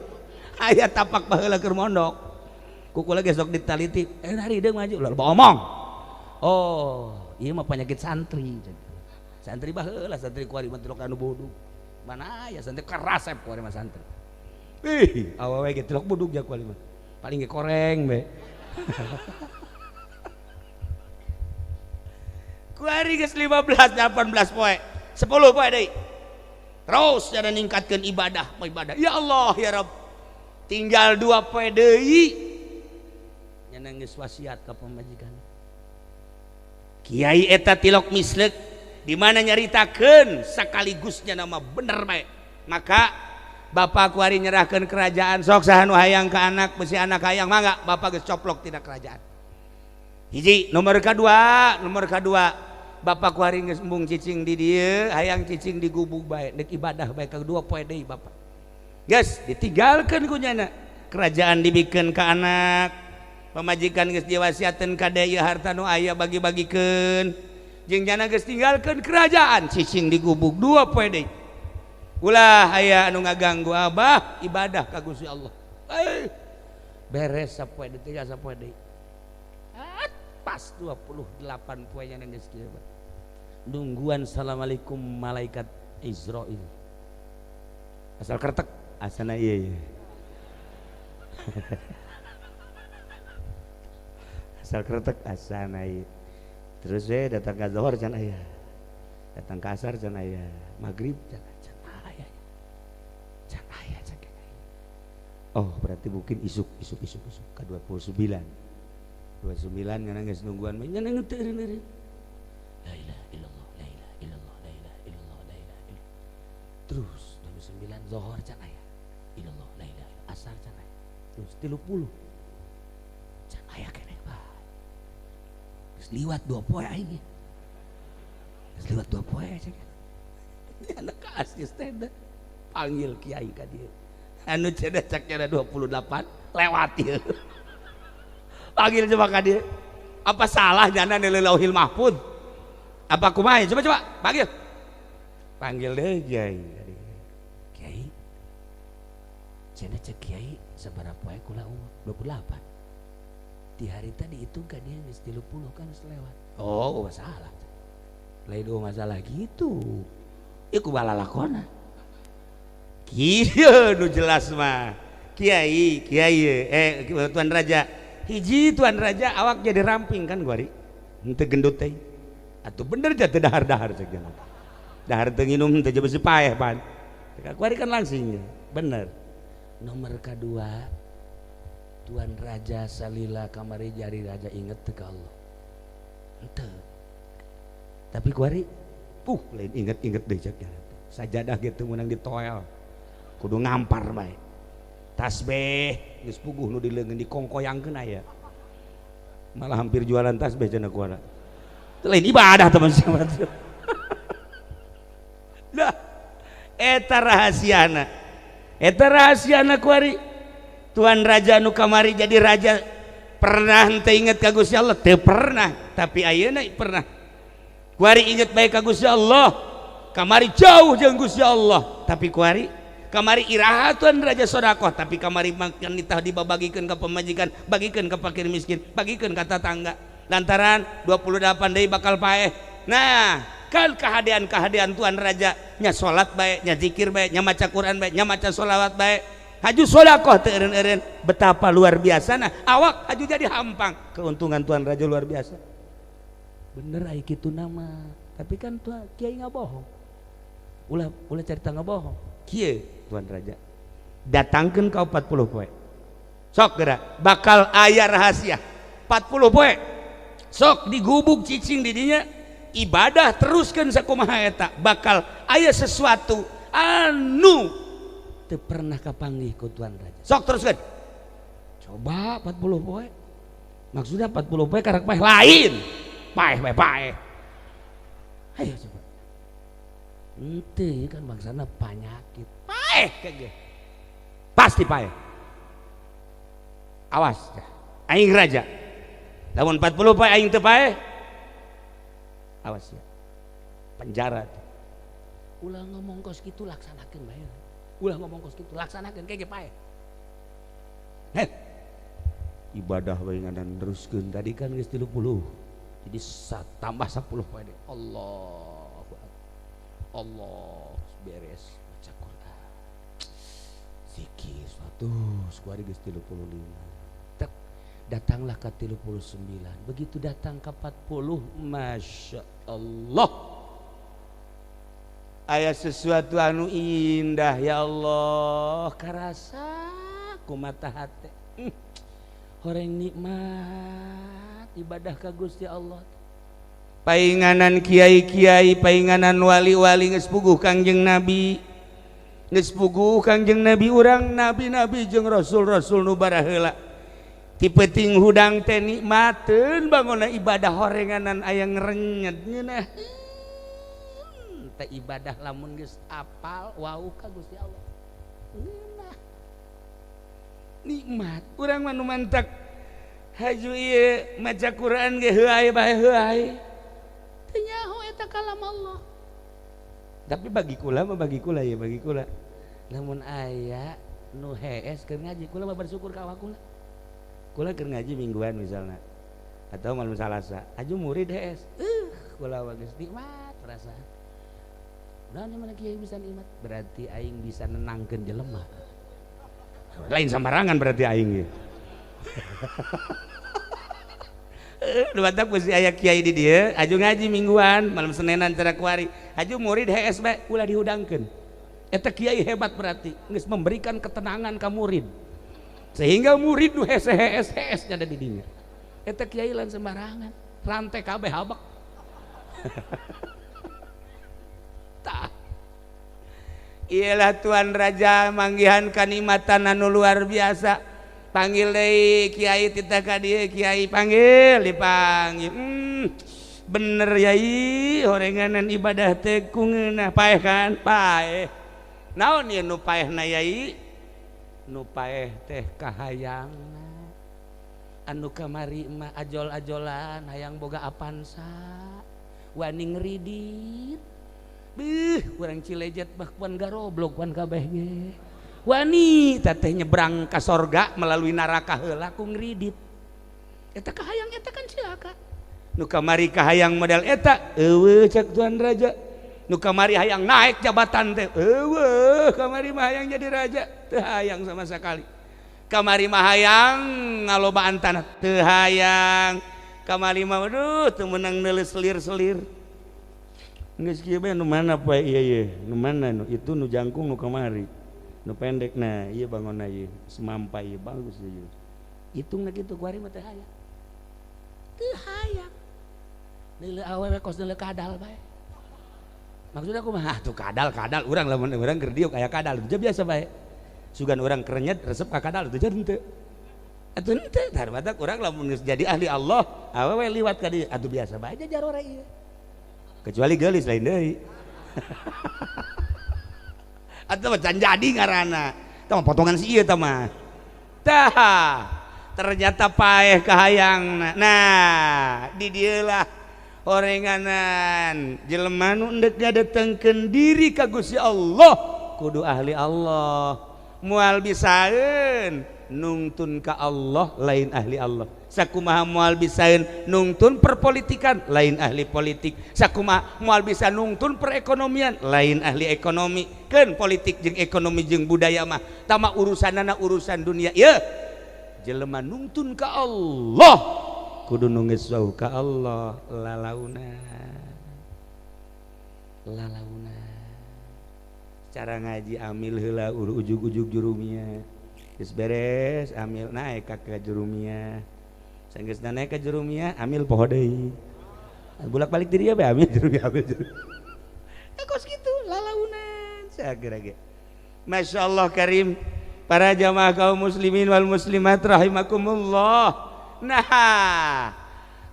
A: Aya tapak baheula keur mondok. Kuku lagi sok ditaliti, harideung maju lah omong. Oh, ieu mah penyakit santri. Santri baheula santri kuari mah tilok anu budug. Mana aya santri karasep kuari mah santri. Ih, awewe ge tilok budug ja kuari mah. Paling ge koreng be. Kuari geus 15 18 poe, 10 poe deui. Terus cara ningkatkeun ibadah, ibadah. Ya Allah ya Rabb. Tinggal 2 poe deui. Nya geus wasiat ka pamajikan. Kiai eta tilok mislek di mana nyaritakeun sakaligusnya nama bener bae. Maka bapak kuari nyerahkeun kerajaan sok saha nu hayang ka anak besi anak hayang mangga bapak geus coplok tina kerajaan. Hiji nomor kadua bapak kuari geus embung cicing di dieu hayang cicing di gubuk bae deuk ibadah bae ka 2 poe deui bapak. Geus ditinggalkeun ku nyana kerajaan dibikeun ka anak. Pamajikan geus diwasiateun ka deui harta nu aya bagi-bagikeun jeung jana geus tinggalkeun kerajaan cicing di gubuk 2 poe deui. Ulah aya anu ngaganggu abah ibadah ka Gusti Allah. Beres sapoe deui tinggal sapoe deui. Pas 28 poe nya geus kieu. Nungguan assalamualaikum malaikat Israil. Asal kertek asana ieu. Asal kretek asana ieu. Terus we datang ka zuhur can aya. Datang ka asar can aya, magrib can aya. Can aya can aya. Oh, berarti mungkin isuk isuk isuk isuk ka 29. 29 ngana geus nungguan mah nya ngeuteun. La ilaha illallah, la ilaha illallah, la ilaha illallah, la ilaha illallah. Terus 29 zuhur can aya. Illallah, la ilaha illallah, asar can aya. Terus 30 can aya keneh bae. Geus liwat 2 poe aing. Geus liwat 2 poe cek. Anak asisten panggil kiai ka dieu. Anu cenah cak nya 28 lewat ieu. Panggil coba ka dieu. Apa salah jana nilai Lauhil Mahfud? Apa kumaha? Coba coba panggil. Panggil deui kiai. Kiai. Cenah cek kiai sabaraha poe kula umur? 28. Di hari tadi itu kan dia geus 30 kan geus lewat. Oh, masalah. Lain dua masalah gitu. Ieu kumaha lalakona. Kieu nu jelas mah. Kiai, kiai tuan raja. Hiji tuan raja awak jadi ramping kan kuari. Henteu gendut teh. Atuh bener ja teu dahar-dahar cek jalan. Dahar teu nginum teu besi paeh pan. Kuari kan langsing. Bener. Nomor kedua Tuan Raja salila kamari jari raja inget teu ka Allah. Henteu. Tapi kuari lain inget-inget deui cek jalan. Sajadah ge teu meunang ditoel. Kudu ngampar bae. Tasbih geus puguh nu dileungeun dikongkoyangkeun aya. Malah hampir jualan tasbih cenah kuara. Teu lain ibadah teman siapa. Lah eta rahasiana. Eta rahasia anak kuari. Tuan Raja nu kamari jadi raja pernah henteu inget ka Gusti Allah? Teu pernah, tapi ayeuna pernah. Kuari inget bae ka Gusti Allah. Kamari jauh jeung Gusti Allah, tapi kuari kamari iraha Tuan Raja sedekah, tapi kamari makan ditah dibabagikeun ka pamajikan, bagikeun ka fakir miskin, bagikeun ka tatangga. Lantaran 28 deui bakal paeh. Nah, kan kahadean-kahadean Tuan Raja nya salat bae, nya zikir bae, nya maca Quran bae, nya maca sholawat bae. Haju sedekah teu eureun-eureun, betapa luar biasa nah awak haju jadi hampang. Keuntungan Tuan Raja luar biasa. Bener ai kitu nama, tapi kan tuan kiai ngabohong. Ulah ulah carita ngabohong. Kieu Tuan Raja datangkeun ka 40 poe. Sok geura bakal aya rahasia. 40 poe. Sok digubuk cicing di dinya ibadah teruskan sakumaha eta bakal aya sesuatu anu teu pernah kapanggih ku Tuan Raja. Sok teruskan. Coba 40 poe. Maksudnya 40 poe karak paeh lain. Paeh paeh paeh. Ayo coba. Henteu kan bangsana panyakit. Paeh kege. Pasti paeh. Awas aing raja. Lamun 40 poe aing teu paeh. Awas ya. Penjara. Ulah ngomong kos kitu laksanakeun bae. Ulah ngomong kos kitu laksanakeun kege paeh. Heh. Ibadah bae ngadan teruskeun tadi kan geus 30. Jadi tambah 10 poe deui. Allahu akbar. Allah beres baca Quran. Zikir 100 kuari geus 35. Tek datanglah ke 39. Begitu datang ke 40, Masya Allah. Aya sesuatu anu indah ya Allah, karasa ku mata hate. Horeng nikmat ibadah ka Gusti Allah. Painganan kiai-kiai, painganan wali-wali geus puguh Kangjeng Nabi. Geus puguh Kangjeng Nabi urang nabi-nabi jeung rasul-rasul nu baraheula. Ti peuting hudang teh nikmateun bangona ibadah horenganan aya ngrenyet ngeunah. Teh ibadah lamun geus apal wau ka Gusti Allah. Ngeunah. Nikmat urang mah nu mantak haju ieu maca Quran ge heuay bae heuay. Teu nyaho eta kalam Allah. Tapi bagi kula mah bagi kula ya bagi kula. Lamun aya nu hees keur ngaji kula mah bersyukur ka awak kula. Kula keur ngaji mingguan misalna atau malam Salasa, aju murid hees. Kula mah geus nikmat perasaan. Udah mana kiai bisa nikmat, berarti aing bisa nenangkeun jelema. Lain sembarangan berarti aing ieu. Dubatak mesti aya kiai di dieu, aju ngaji mingguan, malam Senenan cara kuari. Aju murid hees bae ulah dihudangkeun. Eta kiai hebat berarti geus memberikan ketenangan ka murid. Sehingga murid nu hese hees hees nya ada di dinya. Eta kiai lain sembarangan, rantai kabeh habak. Tah. Iyalah Tuan Raja manggihan kanikmatan anu luar biasa. Panggil deui kiai titah ka dieu, kiai panggil dipanggil. Bener yai, horenganan ibadah teh ku ngeunah paeh kan? Paeh. Naon ieu nu paehna yai? Nu paeh teh kahayangna. Anu kamari mah ajol-ajolan hayang boga Avanza, wani ngridit. Beuh, urang Cilejet mah kuan garoblok kuan kabeh ge. Wani teteh nyebrang ka sorga melalui neraka heula ku ngridit. Eta kahayang eta kan cilaka. Nu kamari kahayang model eta eueuh cek Tuan Raja. Nu kamari hayang naik jabatan teh eueuh kamari mah hayang jadi raja teu hayang sama sekali. Kamari mah hayang ngalobaan tanah teu hayang. Kamari mah aduh teu meunang neuleus selir-selir. Geus kieu bae nu mana poe ieu ye, nu mana nu itu nu jangkung nu kamari. Nu pendek nah ieu bangonna ieu semampai ieu bagus ieu. Hitungna kitu kuari mah teu hayang. Teu hayang. Neuleuh awewe kos neuleuh kadal bae. Maksudnya aku mah tuh kadal-kadal urang lamun urang keur diuk aya kadal teu biasa bae. Sugan urang kerenyet resep ka kadal teu jadi henteu. Atuh henteu tah batak urang lamun geus jadi ahli Allah awewe liwat ka dieu atuh biasa bae jarore ieu. Kecuali geulis lain deui. Atuh can jadi ngaranna. Tah potongan si ieu tah mah. Tah ternyata paeh kahayangna. Nah, di dieu lah orenganan jelema nu endek ngadatengkeun diri ka Gusti Allah kudu ahli Allah. Moal bisaeun nungtun ka Allah lain ahli Allah. Sakumaha moal bisaeun nungtun perpolitikan lain ahli politik. Sakumaha moal bisa nungtun perekonomian lain ahli ekonomi. Keun politik jeung ekonomi jeung budaya mah tama urusanana urusan dunia. Ieu jelema nungtun ka Allah kudu nu geus wauh ka Allah lalauna. Lalauna. Cara ngaji amil heula ujug-ujug jurumia. Geus beres amil naik ka jurumia. Sanggeusna naik ka jurumia amil poho deui. Bolak-balik di dieu bae amil jurumia amil jurumia. Kos kitu lalaunan sageura ge. Masyaallah karim para jamaah kaum muslimin wal muslimat rahimakumullah. Nah,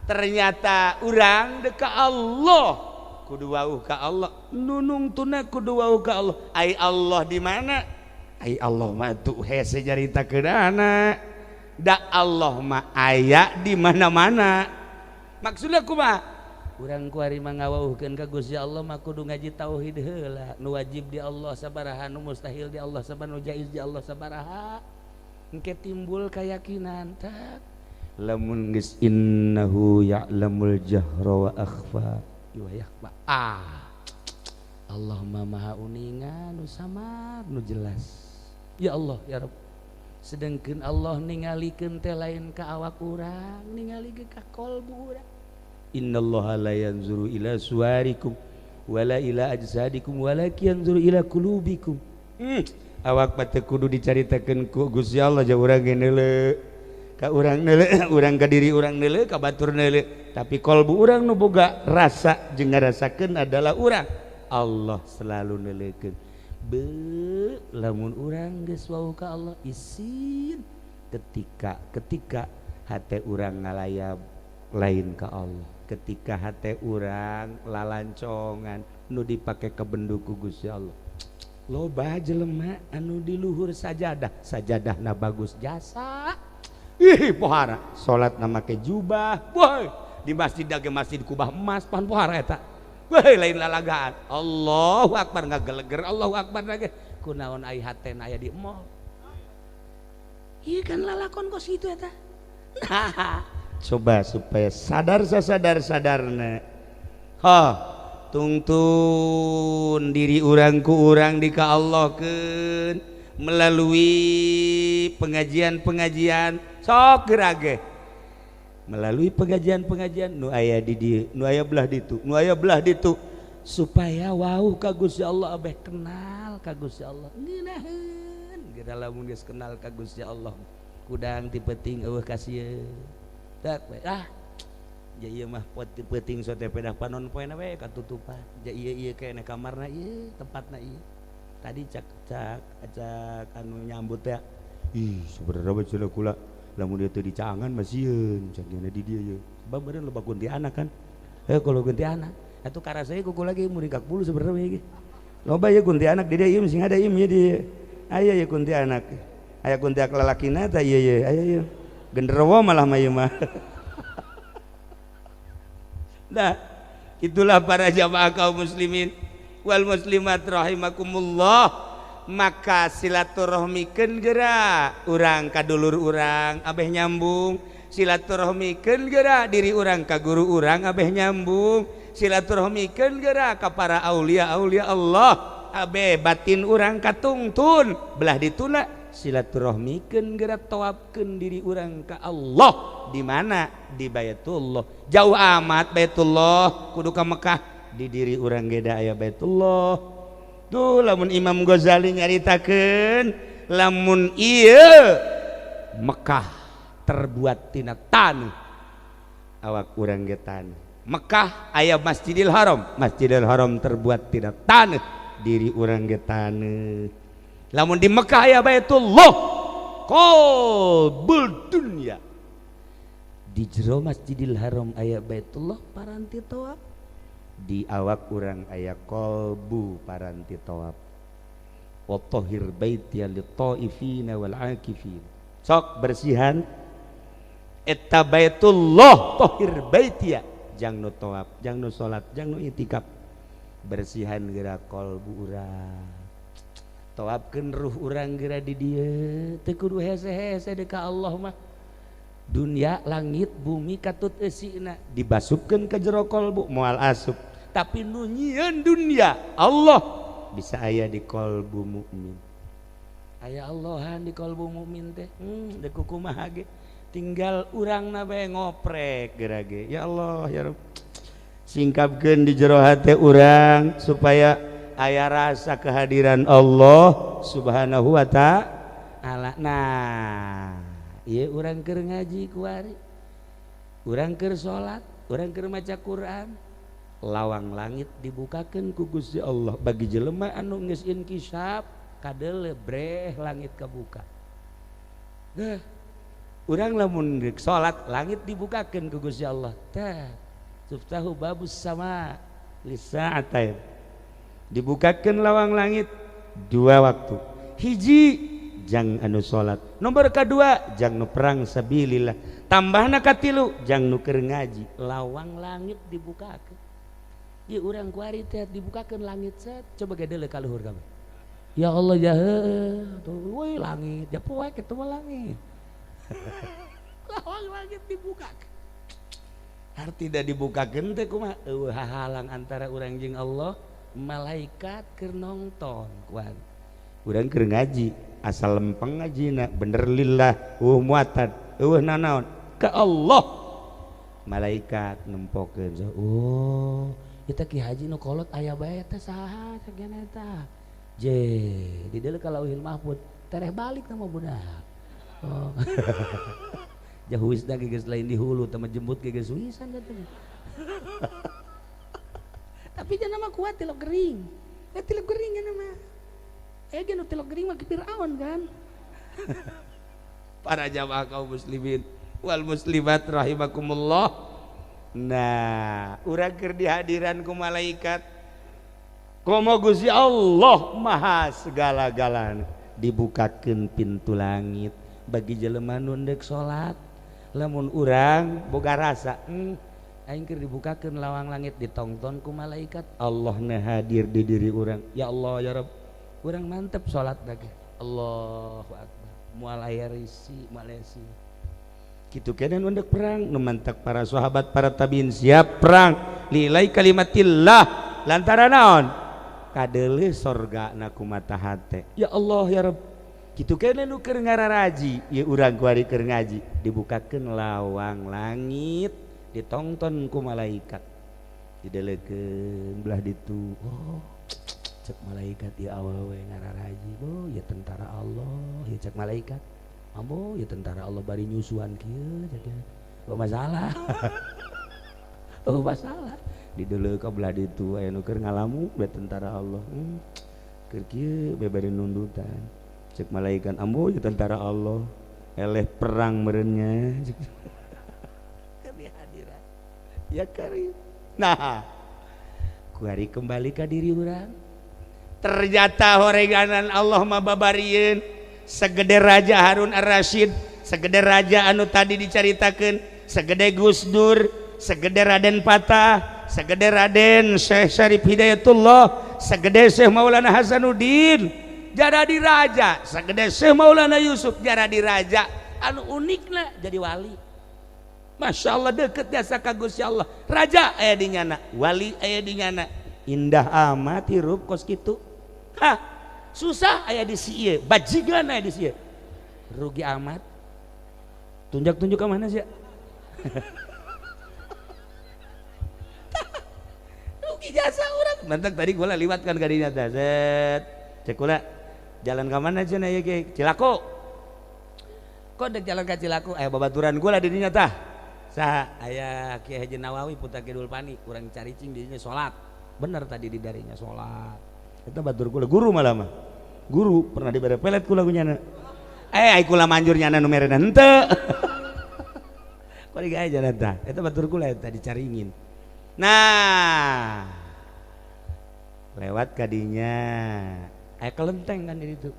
A: ternyata urang dek ka Allah kudu wauh ka Allah, nu nungtuna kudu wauh ka Allah. Ai Allah di mana? Ai Allah mah tuh hese nyaritakeunana. Da Allah mah aya di mana-mana. Maksudna kumaha? Urang kuari mah ngawauhkeun ka Gusti Allah mah kudu ngaji tauhid heula. Nu wajib di Allah sabaraha, nu mustahil di Allah sabaraha, nu jaiz di Allah sabaraha. Engke timbul keyakinan tak lamun geus innahu ya'lamul jahra wa akhfa wa yakhfa. Ah, Allah mah maha uninga nu samar nu jelas. Ya Allah ya Rabb. Sedangkan Allah ningalikeun teh lain ka awak urang, ningalikeun ka kolbu urang. Innallaha la yanzuru ila suwarikum wala ila ajsadikum walakin yanzuru ila qulubikum. Awak mah teu kudu dicaritakeun ku Gusti Allah ja urang ge neuleu. Ka urang neuleu, urang ka diri urang neuleu, ka batur neuleu. Tapi kolbu urang nu boga rasa jeung ngarasakeun adalah urang. Allah selalu neuleukeun. Be lamun urang geus wauh ka Allah isin ketika hate urang ngalayab lain ka Allah, ketika hate urang lalancongan nu dipake kabendu ku Gusti Allah. Loba jelema anu di luhur sajadah, sajadahna bagus jasa. Ih pohara, salatna make jubah. Woi, di masjid ge masjid kubah emas pan pohara eta. Woi lain lalagaan. Allahu akbar ngageleger, Allahu akbar lagi. Kunaon ai hatena aya di mall. Ieu kan lalakon kos kitu eta. Nah, coba supaya sadar sasadar-sadarna. Ha, tungtun diri urang ku urang di ka Allahkeun melalui pengajian-pengajian sok geura ge. Melalui pengajian-pengajian nu aya di dieu, nu aya belah ditu, nu aya belah ditu supaya wauh ka Gusti Allah abeh kenal ka Gusti Allah. Ngeunaheun geura lamun geus kenal ka Gusti Allah. Kudang ti peuting eueuh kasieun. Tak we ah. Ja ieu mah ti peuting sote pedah panon poena we katutupan. Ja ieu ieu keneh kamarna ieu, tempatna ieu. Tadi cak cak cak anu nyambut teh. Ih, sebenarnya mah cenah kula lamun dia teu dicaangan mah sieun cak nya di dieu ye. Sebab meureun loba kuntianak kan. Heuh kalau kuntianak atuh karasa ku kula ge muringkak bulu sebenarnya ge. Loba ye kuntianak di dieu ieu sing ada ieu di. Aya ye kuntianak. Aya kuntianak lalakina tah ieu ye. Aya ye. Genderuwo malah mah ieu mah. Nah, itulah para jamaah kaum muslimin wal muslimat rahimakumullah. Maka silaturahmikeun geura urang ka dulur urang abeh nyambung, silaturahmikeun geura diri urang ka guru urang abeh nyambung, silaturahmikeun geura ka para aulia-aulia Allah abeh batin urang katungtun belah dituna silaturahmikeun geura tawafkeun diri urang ka Allah. Di mana? Di Baitullah. Jauh amat Baitullah kudu ka Mekah, di diri urang ge da aya Baitullah. Tuh lamun Imam Ghazali nyaritakeun lamun ieu Mekah terbuat tina taneuh, awak urang ge taneuh. Mekah aya Masjidil Haram, Masjidil Haram terbuat tina taneuh, diri urang ge taneuh. Lamun di Mekah aya Baitullah qalbul dunya, di jero Masjidil Haram aya Baitullah paranti tawaf, di awak urang aya kolbu paranti tawaf. Wa tahhir baiti lit-taifina wal akifin. Sok bersihan eta Baitullah, tahhir baiti jang nu tawaf, jang nu salat, jang nu itikaf. Bersihan geura qalbu urang. Tawafkeun ruh urang geura di dieu, teu kudu hese-hese deui ka Allah mah. Dunia langit bumi katut eusina dibasupkeun ka jero qalbu moal asup. Tapi nu nyieun dunia Allah bisa aya di qalbu mukmin. Aya Allahan di qalbu mukmin teh. Deuk kumaha ge tinggal urangna bae ngoprek geura ge. Ya Allah ya Rabb. Singkapkeun di jero hate urang supaya aya rasa kehadiran Allah Subhanahu wa ta'ala. Nah, ieu urang keur ngaji kuari, urang keur salat, urang keur maca Quran, lawang langit dibukakeun ku Gusti Allah bagi jelema anu geus inkisaf kadeuleu breh langit kabuka. Heh, urang lamun geus salat langit dibukakeun ku Gusti Allah. Tah, tuftahu babus sama lisa'atain. Dibukakeun lawang langit dua waktu. Hiji jang anu salat, nomor kedua jang nu perang sabilillah, tambahna katilu jang nu keur ngaji. Lawang langit dibukakeun. Ieu urang kuari teh dibukakeun langit set, coba ge deuleu ka luhur kabeh. Ya Allah ya heuh, tuh euy langit, ja poek kitu mah langit. Lawang langit dibukakeun. Arti da dibukakeun teh kumaha? Eueuh hahalang antara urang jeung Allah, malaikat keur nongton kuari. Urang keur ngaji asal lempeng ngajina bener lillah eueuh muatan eueuh nanaon ka Allah, malaikat nempokeun. Oh eta Ki Haji nu kolot aya bae teh saha sagena eta je di deuleu ka Lauhil Mahfud tereh balik teh mah budak. Oh jahuisna ge geus lain di hulu teh mah jembut ge geus wisan teh. Tapi jangan mah kuat tilok gering. Tilok gering nya mah. Ge nu tilok gering mah ke Firaun kan. Para jamaah kaum muslimin wal muslimat rahimakumullah. Nah, urang keur dihadiran ku malaikat. Komo Gusti Allah maha segala-galana. Dibukakeun pintu langit bagi jelema nu ndek salat. Lamun urang boga rasa, aing keur dibukakeun lawang langit ditongton ku malaikat, Allah na hadir di diri urang. Ya Allah ya Rabb, urang mantep salat lagi. Allahu akbar. Moal aya risi, moal aya si. Kitu keneh nu ndek perang, nu mantak para sahabat, para tabiin siap perang lilai kalimatillah lantaran naon? Kadeuleuh sorgana ku mata hate. Ya Allah ya Rabb. Kitu keneh nu keur ngararaji, ieu urang kuari keur ngaji, dibukakeun lawang langit ditongton ku malaikat. Didelekeun belah ditu. Oh, cek malaikat ieu awewe ngararaji. Oh, ya tentara Allah, ya cek malaikat. Ambo, ya tentara Allah bari nyusuan kieu jadi. Oh masalah. Oh masalah. Dideuleu ka belah ditu aya nu keur ngalamu bae tentara Allah. Keur kieu bae bari nundutan. Cek malaikat ambo ya tentara Allah. Eleh perang meureunnya. Ya karim. Nah, kuari kembali ka diri urang. Ternyata horeganan Allah mah babarieun segede Raja Harun Ar-Rasyid, segede raja anu tadi dicaritakeun, segede Gus Dur, segede Raden Patah, segede Raden Syekh Syarif Hidayatullah, segede Syekh Maulana Hasanuddin, jadi raja, segede Syekh Maulana Yusuf jadi raja. Anu unikna jadi wali. Masya Allah deket jasa ka Gusti Allah. Raja aya di nyana, wali aya di nyana. Indah amat hirup kos kitu. Hah, susah aya di sieu, bajingan aya di sieu. Rugi amat. Tunjuk-tunjuk ke mana sih? Rugi jasa urang. Mantak tadi gua liwat kan kadinya teh. Set. Cek kula jalan ka mana cenah ieu ge? Cilaku. Kok dek jalan ka Cilaku? Aya babaturan gua lah di dinya tah. Saha aya Ki Haji Nawawi putra Kidul Pani, urang caricing di dinya salat. Bener tadi di darinya salat. Eta batur kula guru malah mah. Guru pernah dibere pelet kula ku nyana. Ai kula manjur nyana nu merena henteu. Kok digae jalan tah. Eta batur kula eta dicaringin. Nah, lewat kadinya Aya kelenteng kan di ditu.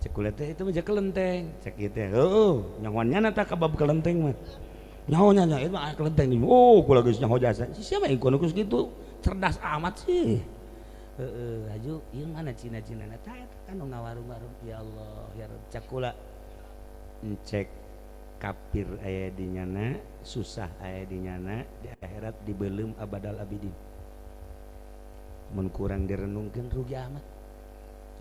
A: Cek kula teh itu mah kelenteng. Cek ieu teh heueuh nyahoan nyana tah ka bab kelenteng mah. Nyaho nya itu mah kelenteng. Oh kula geus nyaho jasa. Si siapa ikon geus kitu cerdas amat sih. Heeh, haju ieu mana Cina-Cina na tah eta kan nu ngawarung-warung. Ya Allah ya Rabb cek kula. Encek kafir aya di nyana, susah aya di nyana, di akhirat dibeuleum abadal abidin. Mun kurang direnungkeun rugi amat.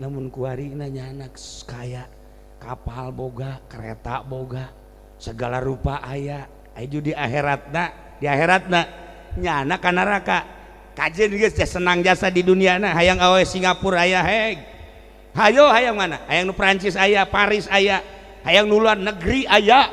A: Namun kuari nanya anak kaya kapal boga, kereta boga, segala rupa aya. Aju di akhiratna nyana ka neraka. Kajeun geus senang jasa di duniana, hayang awe Singapura aya heg. Hayo hayang mana? Hayang nu Prancis aya, Paris aya, hayang nu luar negeri aya.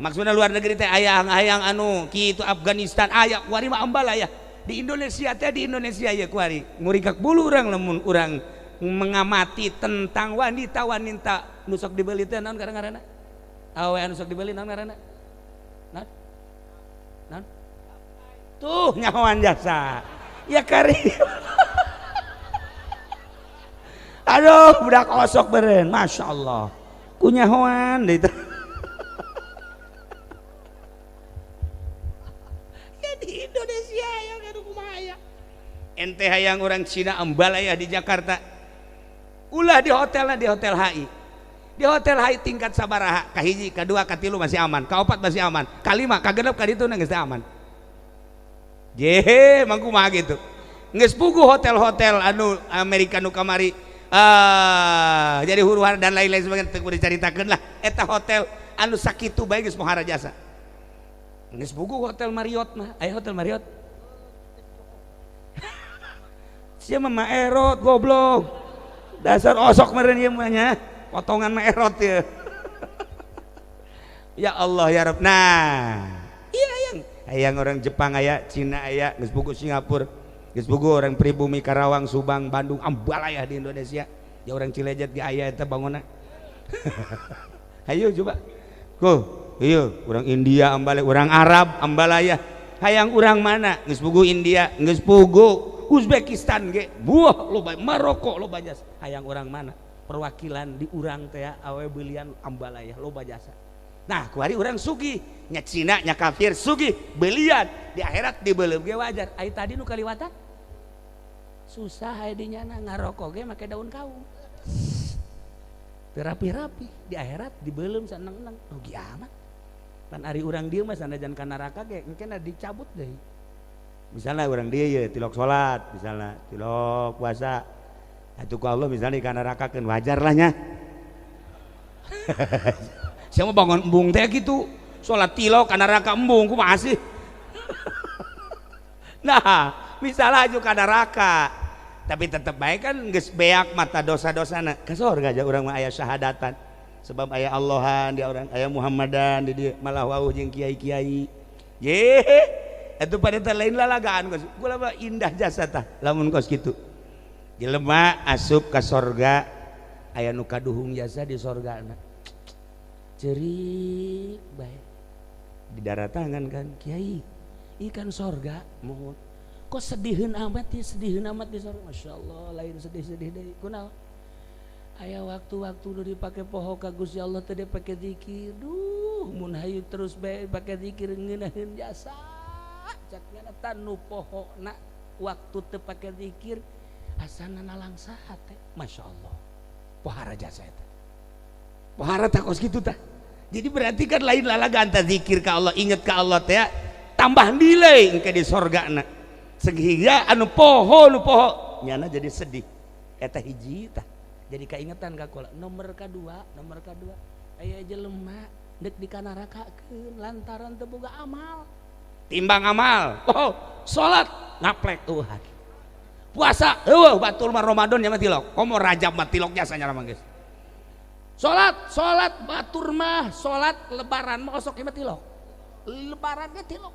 A: Maksudna luar negeri teh aya hayang anu kitu Afghanistan aya, kuari mah ambal aya. Di Indonesia teh di Indonesia ya kuari. Ngurikak bulu urang lamun urang mengamati tentang wanita-wanita nu sok dibeli teh naon ngaranna? Awe anu sok dibeli naon ngaranna? Naon? Naon? Tuh nyahoan jasa. Ya kari. Aduh, budak osok beren, Masya Allah. Ku nyahoan deui teh. Ya di Indonesia ya kudu kumaha ya. Ente hayang orang Cina ambal aya di Jakarta. Ulah di hotelna di hotel HI. Di hotel HI tingkat sabaraha, kahiji, kadua, katilu masih aman, kaopat masih aman, kalima, kagenep, kaditu geus teu aman. Jehe, mangku mah gitu. Geus puguh hotel-hotel anu Amerika nu kamari jadi huru-hara dan lain-lain sebagainya teu kudu dicaritakeun lah. Eta hotel anu sakitu bae geus pohara jasa. Geus puguh hotel Marriott mah, aya hotel Marriott. Sia mah erot goblok. Dasar osok meureun ieu mah nya, potongan mah erot ieu. Ya Allah ya Rabb. Nah, iya hayang. Hayang orang Jepang aya, Cina aya, geus puguh Singapura, geus puguh orang pribumi Karawang, Subang, Bandung, ambal aya di Indonesia. Ya orang Cilejet ge aya eta bangunna. Hayu coba. Ku, ieu orang India ambal, orang Arab ambal aya. Hayang urang mana? Geus puguh India, geus puguh Uzbekistan ge, buah loba Maroko loba jasa. Hayang urang mana? Perwakilan di urang teh awe beulian ambal aya loba jasa. Nah, kuari urang sugih, nya Cina nya kafir sugih, beulian di akhirat dibeuleum ge wajar. Ai tadi nu kaliwatan susah aya di nyana ngarokok ge make daun kaung. Teu rapi-rapi di akhirat dibeuleum saneng-neng rugi amat. Pan ari urang dieu mah sanajan ka neraka ge engke dicabut deui. Misalnya orang dia ya tilok sholat, misalnya tilok puasa, atuh ku Allah misalnya ka nerakakeun wajar lah nya. Saya mau bangun embung teh gitu, sholat tilok ka neraka embung kumaha sih? Nah, misalnya aja ka neraka, tapi tetep bae kan geus beak mata dosa-dosana. Ka sorga aja urang mah aya syahadatan. Sebab aya Allahan dia orang, aya Muhammadan di dieu malah wauh jeung kiai-kiai. Ye, itu pada lain lalagaan kos. Gula mah indah jasa tah lamun kos kitu. Jelema asup ka sorga aya nu kaduhung jasa di sorgana. Cerik bae. Di daratangan kan kiai, ikan sorga mohon. Kok sediheun amat ya, sediheun amat di sorga. Masya Allah, lain sedih-sedih deui. Kunaon? Aya waktu-waktu nu dipake poho ka Gusti Allah teh dipake zikir. Duh, mun hayu terus bae pake zikir ngeunaheun jasa. Cak nyana tanu pohona waktu teu pake zikir asana nalangsa hate. Masya Allah, pohara jasa eta. Pohara tah kos kitu tah. Jadi berarti kan lain lalagaan tah zikir ka Allah, inget ka Allah teh tambah nilai engke di sorgana. Sehingga anu poho nu poho nyana jadi sedih. Eta hiji tah. Jadi kaingetan ka kula. Nomor kadua aya jelema deuk dikanarakakeun lantaran teu boga amal. Timbang amal, oh salat ngaplek Tuhan, puasa eueuh batur mah Ramadan nya mah tilok, komo Rajab mah tilok jasa nya mah geus. Salat batur mah salat lebaran mah osok mah tilok, lebaran ge tilok.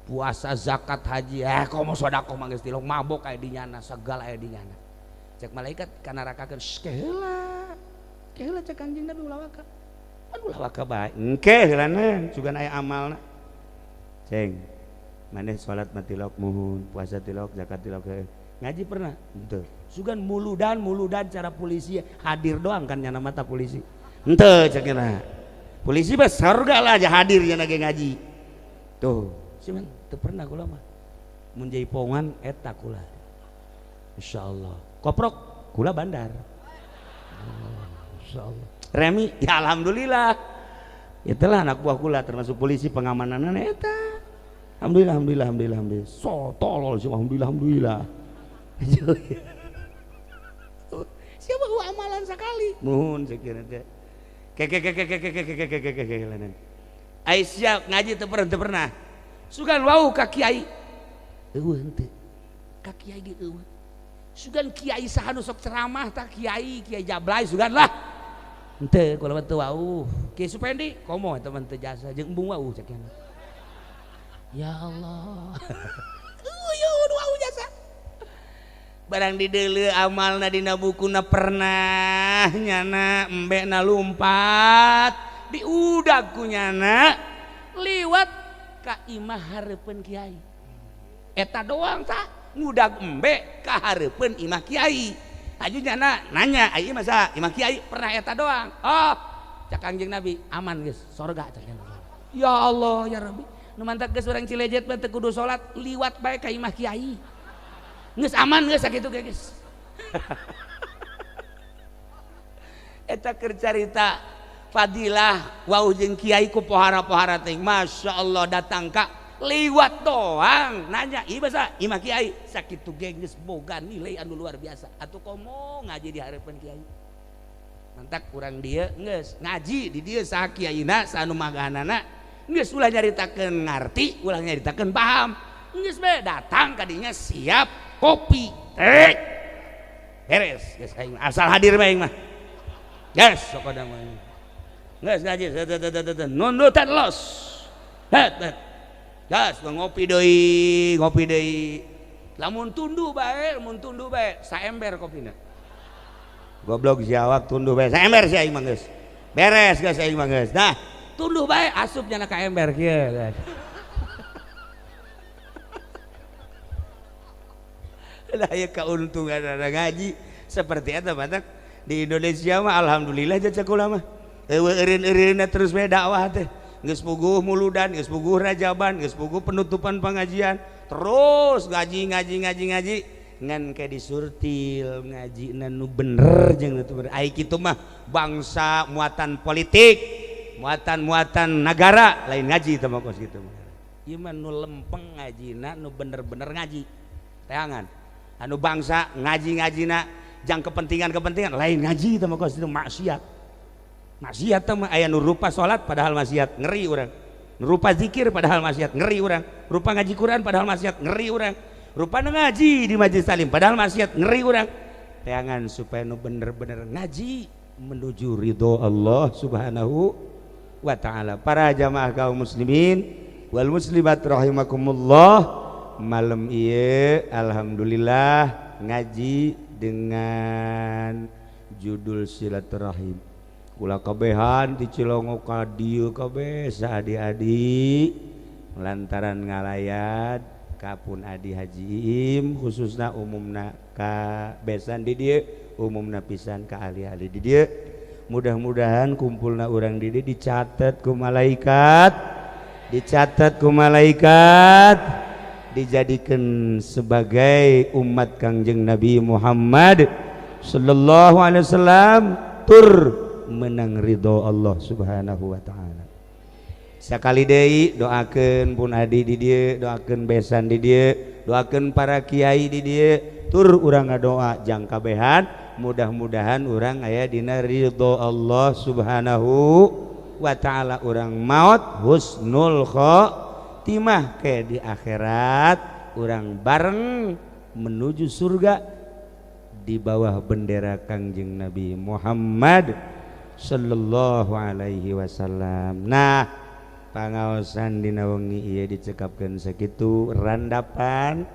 A: Puasa zakat haji komo sedekah mah geus tilok, mabok aya di nyana, segala aya di nyana. Cek malaikat kanarakakeun, keheula. Keheula cek Kanjeng Nabi ulah waka. Aduh ulah waka bae. Engke heulana sugan aya amalna. Ceng, maneh salat mah tilok muhun, puasa tilok, zakat tilok. Ngaji pernah? Henteu. Sugan muludan cara polisi hadir doang kan nyana mata polisi. Henteu cekna. Polisi mah surga lah aja hadir nyana ge ngaji. Tuh, cuman teu pernah kula mah. Mun jaipongan eta kula. Insyaallah. Koprok kula bandar. Oh, insyaallah. Remi ya alhamdulillah. Itulah anak buah kula termasuk polisi pengamananna eta. Alhamdulillah alhamdulillah alhamdulillah alhamdulillah. So tolol sih alhamdulillah alhamdulillah. Siapa gua amalan sekali. Muhun sekiranya teh. Ke ke ke ke ke ke ke ke ke ke ke. Ai siap ngaji teu pernah. Sugan wau ka kiai. Eueuh henteu. Ka kiai ge eueuh. Sugan kiai saha nu sok ceramah tah kiai, kiai Jablay sugan lah. Henteu kula mah teu wau. Kiai Supendi komo eta mah teu jasa jeung embung wau cek. Ya Allah. Eueuh wau jasa. Barang dideuleu amalna dina bukuna pernah nyana embekna lumpat diudag ku nyana liwat ka imah hareupeun kiai. Eta doang tah ngudag embe ka hareupeun imah kiai. Aju nyana nanya, ai imah saha? Imah kiai pernah eta doang. Oh, cak Kangjeng Nabi aman geus sorga cak. Ya Allah ya Rabbi. Nu mantak geus urang Cilejet mah teu kudu salat liwat bae ka imah kiai. Geus aman geus sakitu ge geus. Eta keur carita fadilah wau jeung kiai ku pohara-pohara teh. Masya Allah datang ka liwat doang nanya ieu basa imah kiai sakitu ge geus boga nilai anu luar biasa. Atuh komo ngaji di hareupeun kiai. Mantak urang dieu geus ngaji di dieu saha kiaina saha nu magahanana geus ulah nyaritakeun ngarti, ulah nyaritakeun paham. Geus bae datang kadinya siap kopi teh beres geus aing asal hadir bae aing mah geus sok ada mah geus ngaji nundutan los het het geus ngopi deui lamun tunduh bae saember kopina goblok si awak tunduh bae saember si aing mah geus beres geus aing mah geus nah tunduh bae asup nyana ka ember kieu. Lah ya keuntungan ada ngaji seperti eta batak di Indonesia mah alhamdulillah jasa kula mah eueuh eureun-eureunna terus bae dakwah teh geus puguh muludan geus puguh rajaban geus puguh penutupan pengajian terus ngaji ngaji ngaji ngaji ngan ke disurtil ngajina nu bener jeung nu bener ai kitu mah bangsa muatan politik muatan-muatan nagara lain ngaji teh mah kos kitu mah ieu mah nu lempeng ngajina nu bener-bener ngaji teangan anu bangsa ngaji-ngajina jang kepentingan-kepentingan lain ngaji teh mah kos itu maksiat. Maksiat teh mah aya nu rupa salat padahal maksiat ngeri urang. Nu rupa zikir padahal maksiat ngeri urang. Rupa ngaji Quran padahal maksiat ngeri urang. Rupa ngaji di majelis taklim padahal maksiat ngeri urang. Teangan supaya nu bener-bener ngaji menuju ridho Allah Subhanahu wa taala. Para jamaah kaum muslimin wal muslimat rahimakumullah. Malam ieu alhamdulillah ngaji dengan judul silaturahim. Kula kabehan di Cilongo ka dieu kabeh saadi-adi lantaran ngalayat ka pun Adi Haji Iim khususna umumna ka besan di dieu umumna pisan ka ahli-ahli di dieu. Mudah-mudahan kumpulna urang di dieu dicatat ku malaikat, dicatat ku malaikat, dijadikan sebagai umat Kangjeng Nabi Muhammad sallallahu alaihi wasallam tur menang ridho Allah Subhanahu wa taala. Sakali deui doakeun pun adi di dieu, doakeun besan di dieu, doakeun para kiai di dieu, tur urang ngadoa jang kabehan mudah-mudahan urang aya dina ridho Allah Subhanahu wa taala, urang maot husnul khotimah ke di akhirat urang bareng menuju surga di bawah bendera Kangjeng Nabi Muhammad sallallahu alaihi wasallam. Nah, pangaosan dina wengi ieu dicekapkeun sakitu randapan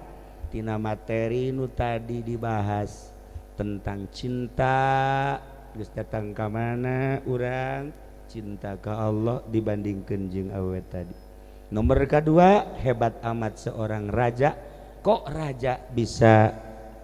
A: tina materi nu tadi dibahas tentang cinta geus datang ka mana urang cinta ka Allah dibandingkeun jeung awewe tadi. Nomor kedua, hebat amat seorang raja. Kok raja bisa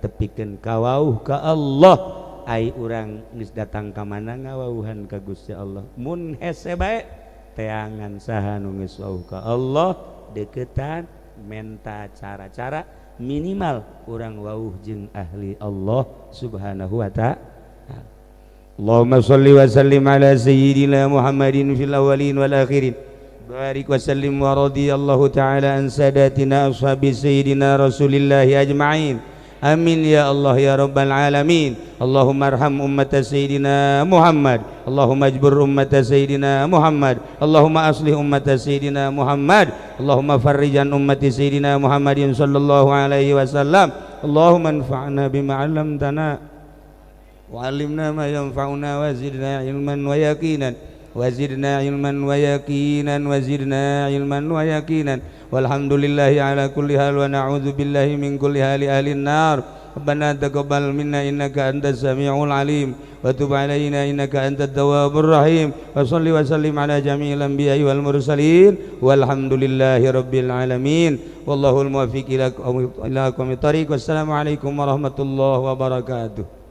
A: tepikeun ka wauh ka Allah. Ai urang geus datang ka mana ngawauhan ka Gusti Allah. Mun hese bae teangan saha nu geus wauh ka Allah, deketan menta cara-cara minimal urang wauh jeung ahli Allah Subhanahu wa ta'ala. Allahumma shalli wa sallim ala sayyidina Muhammadin fil awwalin wal akhirin. Barik wa sallim wa radiyallahu ta'ala an sadatina ashabi sayyidina Rasulillahi ajma'in. Amin ya Allah ya Rabbal alamin. Allahumma arham ummata sayyidina Muhammad. Allahumma ajbur ummata sayyidina Muhammad. Allahumma aslih ummata sayyidina Muhammad. Allahumma farrijan ummati sayyidina Muhammadin sallallahu alaihi wasallam. Allahumma anfa'na bima 'allamtana wa 'allimna ma yanfa'una wa zidna ilman wa yaqinan. Wa zidna ilman wa yaqinan wa zidna ilman wa yaqinan. Walhamdulillahi ala kulli hal wa na'udzu billahi min kulli hali ahlin nar. Rabbana taqabbal minna innaka antas samiul alim wa tub alaina innaka antat tawwabur rahim. Wa shalli wa sallim ala jami'il anbiya'i wal mursalin. Walhamdulillahi rabbil alamin. Wallahul muwaffiq ila aqwamit thariq. Wassalamu alaikum warahmatullahi wabarakatuh.